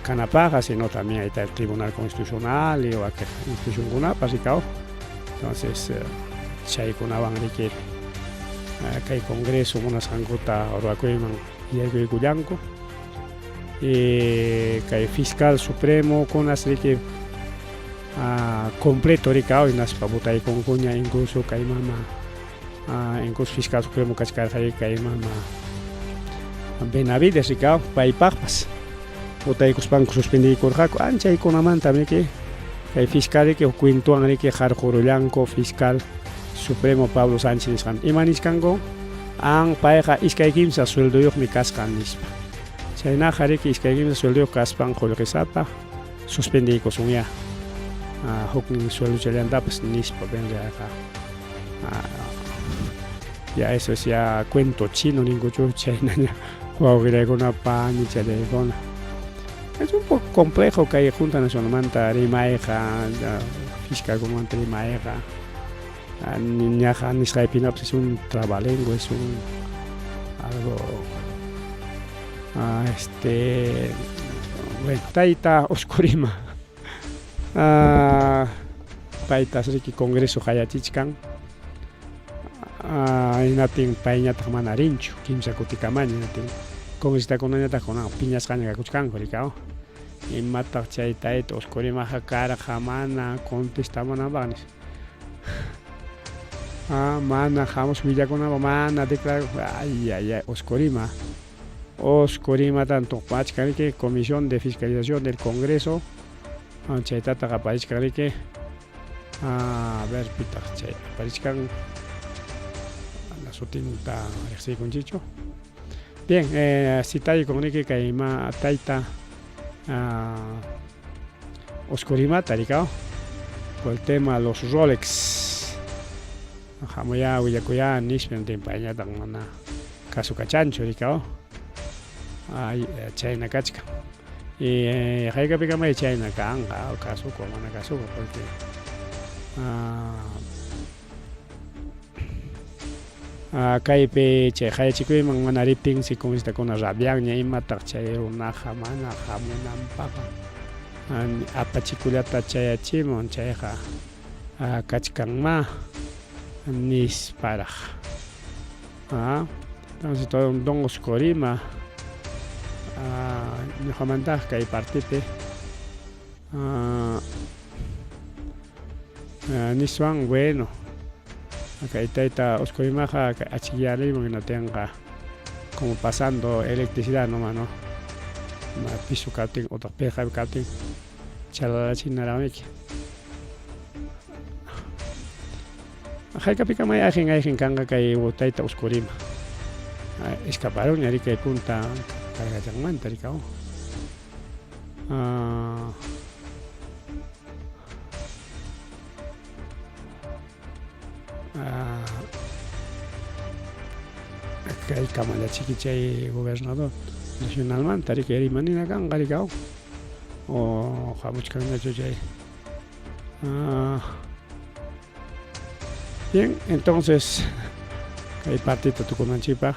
kanapaqqa, sino también ahí está el Tribunal Constitucional y wakiq institucionkunapas rikaw. Entonces chaykunawan riki kay Congreso munasqankuta ruwakuyman yaykuykullanku. Y kay Fiscal Supremo kunas riki completo rikaw hinaspa votaykunkuña incluso kay mama incluso Fiscal Supremo kachkarqa kay mama Benavides rikaw paypaqpas votaykuspanku suspendiykurqaku anchaykunamanta riki kay fiscal riki huk cuentowan riki harqurullanku Fiscal Supremo Pablo Sánchez nisqanta. Ima nichkanku? An payqa 2 kimsa sueldoyuqmi kasqa nispa. Chaynaqa riki 2 kimsa sueldoyuq kaspan qullqisapa suspendiykusunya huknin sueldochallantapas nispa vendriaqa. Ya eso es ya cuento chino ninkuchu chaynaña wawqillaykuna panichallaykuna. Es un poco complejo kay Junta Nacionalmanta rimayqa, fiscalkunamanta rimayqa. Ñaqa nisqaypinapas es un trabalengua, es un algo bueno, tayta Oscorima paytas riki Congreso qayachichkan hinaptin payñataq mana rinchu kimsa kutikamaña hinaptin congresistakunañataq kunan piñasqaña kakuchkanku rikaw imataq chay tayta Oscorimaqa karqa mana contestamunanpaq nispa. Mana hamus willakunanpaq mana declarar ay ay ay Oscorima Oscorima tanto pachkan riki Comisión de Fiscalización del Congreso chaytataq aparichkan riki a ver pitaq chay aparichkan mana sutinta riqsiykunchikchu. Bien, citaykun riki kay ma tayta Oscorimata rikaw por el tema los Rolex hamuya willakuya nispa payñataq mana kasukachanchu rikaw ay chayna kachkan y hayk'apikamay chayna kanqa kasuku mana kasuku porque kaypi chay qayachikuyman mana riptinsi congresistakuna rabianña imataq chay runaqa mana hamunanpaqqa apachikullata chayachimun chayqa kachkanma nisparaq. Entonces todo un don Oscorima ñuqamantaq kay partipi niswan bueno kay tayta Oscorimaqa achikyarimun hinatinqa como pasando electricidad nomás, ¿no? Piso kaptin utaq pirqapi kaptin chalalachinaraqmiki. Hayk'apikamay ayqin ayqin kanqa kay tayta Oscorima escaparonña riki kay punta cargachanmanta rikaw. Kay kamallachiki chay gobernador nacionalmanta riki rimanina kanqa rikaw o hamuchkanñachu chay. Bien, entonces kay partita tukunanchikpaq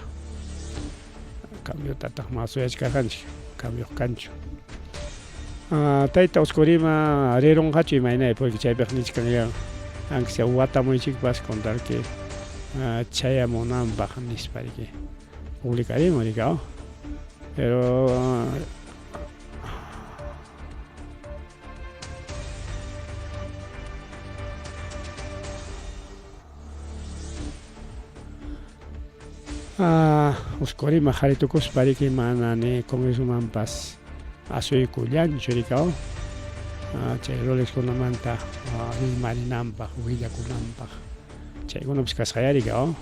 cambiotataq masuyachkarqanchik cambio kanchu. Tayta Oscorima rirunqachu imaynay porque chaypiq nichkan ya aunque sea watamuychikpas con tal que chayamunanpaq nispa riki publicarimun rikaw pero Oscorima haritukuspa riki mana ni Congresomanpas asuykullanchu rikaw chay Rolexkunamanta rimarinanpaq willakunanpaq chaykunapas kasqaya rikaw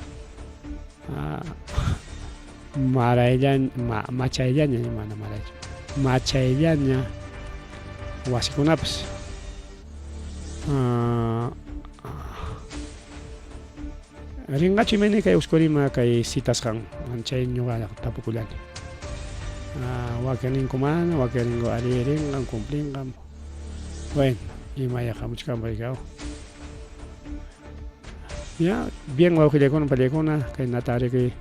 marayllaña machayllaña mana maraychu machayllaña wasikunapas rinqachu imayna kay Oscorima kay citasqan chay ñuqa tapukullani wakin ninku mana wakin ninku ari rinqam cumplinqam. Bueno, imaya hamuchkanpas Ya, bien wawqillakuna pallakuna, kaynata riki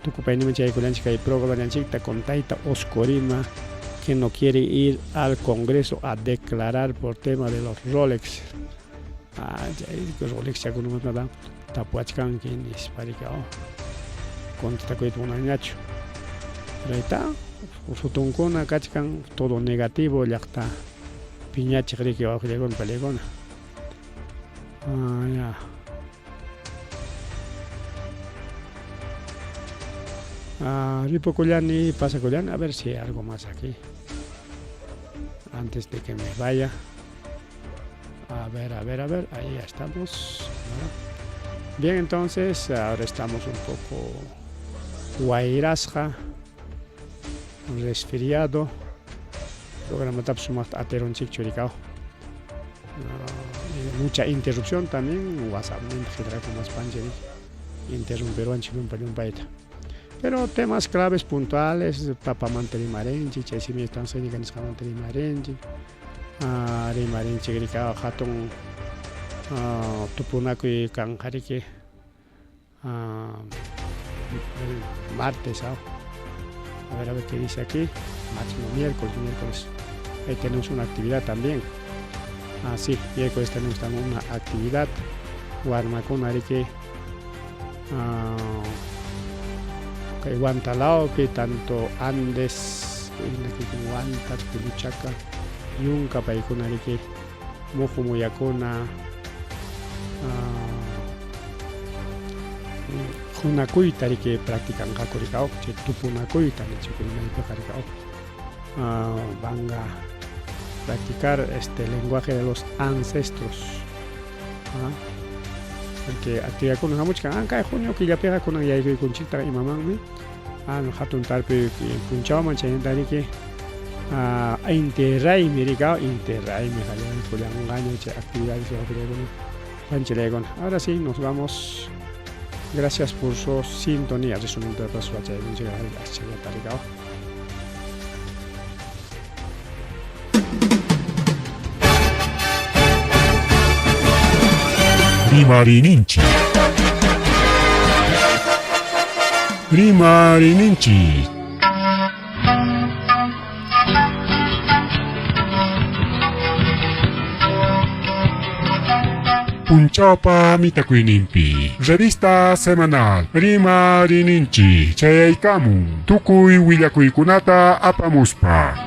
tukupayninman chayaykullanchik kay programanchikta con tayta Oscorima, que no quiere ir al Congreso a declarar por tema de los Rolex. Ah, chay Rolex chakunamanta tapuwachkanki nispa riki contestakuyta munanñachu. Pero ahí está, fotonkuna kachkan todo negativo llaqta piñachiq riki wawqillakuna pallakuna. Ah, ya. Ah, ripukullani, pasakullani, a ver si hay algo más aquí. Antes de que me vaya. A ver, a ver, a ver, ahí ya estamos. Bien, entonces, ahora estamos un poco wayrasqa, resfriado. Programatapas sumaqta atirunchikchu rikaw. Mucha interrupción también, WhatsApp qillqakumaspanchik interrumpiruwanchik llumpa llumpayta. Pero temas claves puntuales, papamanta rimarinchik, chay simi estancia nisqamanta rimarinchik, rimarinchik rikaw hatun tupunakuy kanqa riki el martes, a ver qué dice aquí, máximo miércoles, miércoles, ahí tenemos una actividad también. Ah, sí, miércoles tenemos también una actividad, warmakuna riki kay Huantalaupi, tanto Andes, Huanta, Tuluchaca, Yunka, paykuna riki muhu muyakuna hunakuyta riki practicanqaku rikaw, chay tupunakuyta nichik rimaypiqa rikaw. Van a practicar este lenguaje de los ancestros. Porque actividadkuna hamuchkan, kay junio killapiqa kunan yaykuykunchikta imamanmi, hatun tarpuy punchawman chaynata riki inti raymi rikaw, inti raymi qallariykullanqaña chay actividades panchilaykuna. Ahora sí, nos vamos. Gracias por su sintonía. Resumiendo de paso, rikaw. Rimarininchik. Rimarininchik. Punchawpa mitakuyninpi. Revista semanal Rimarininchik chayaykamun. Tukuy willakuykunata apamuspa.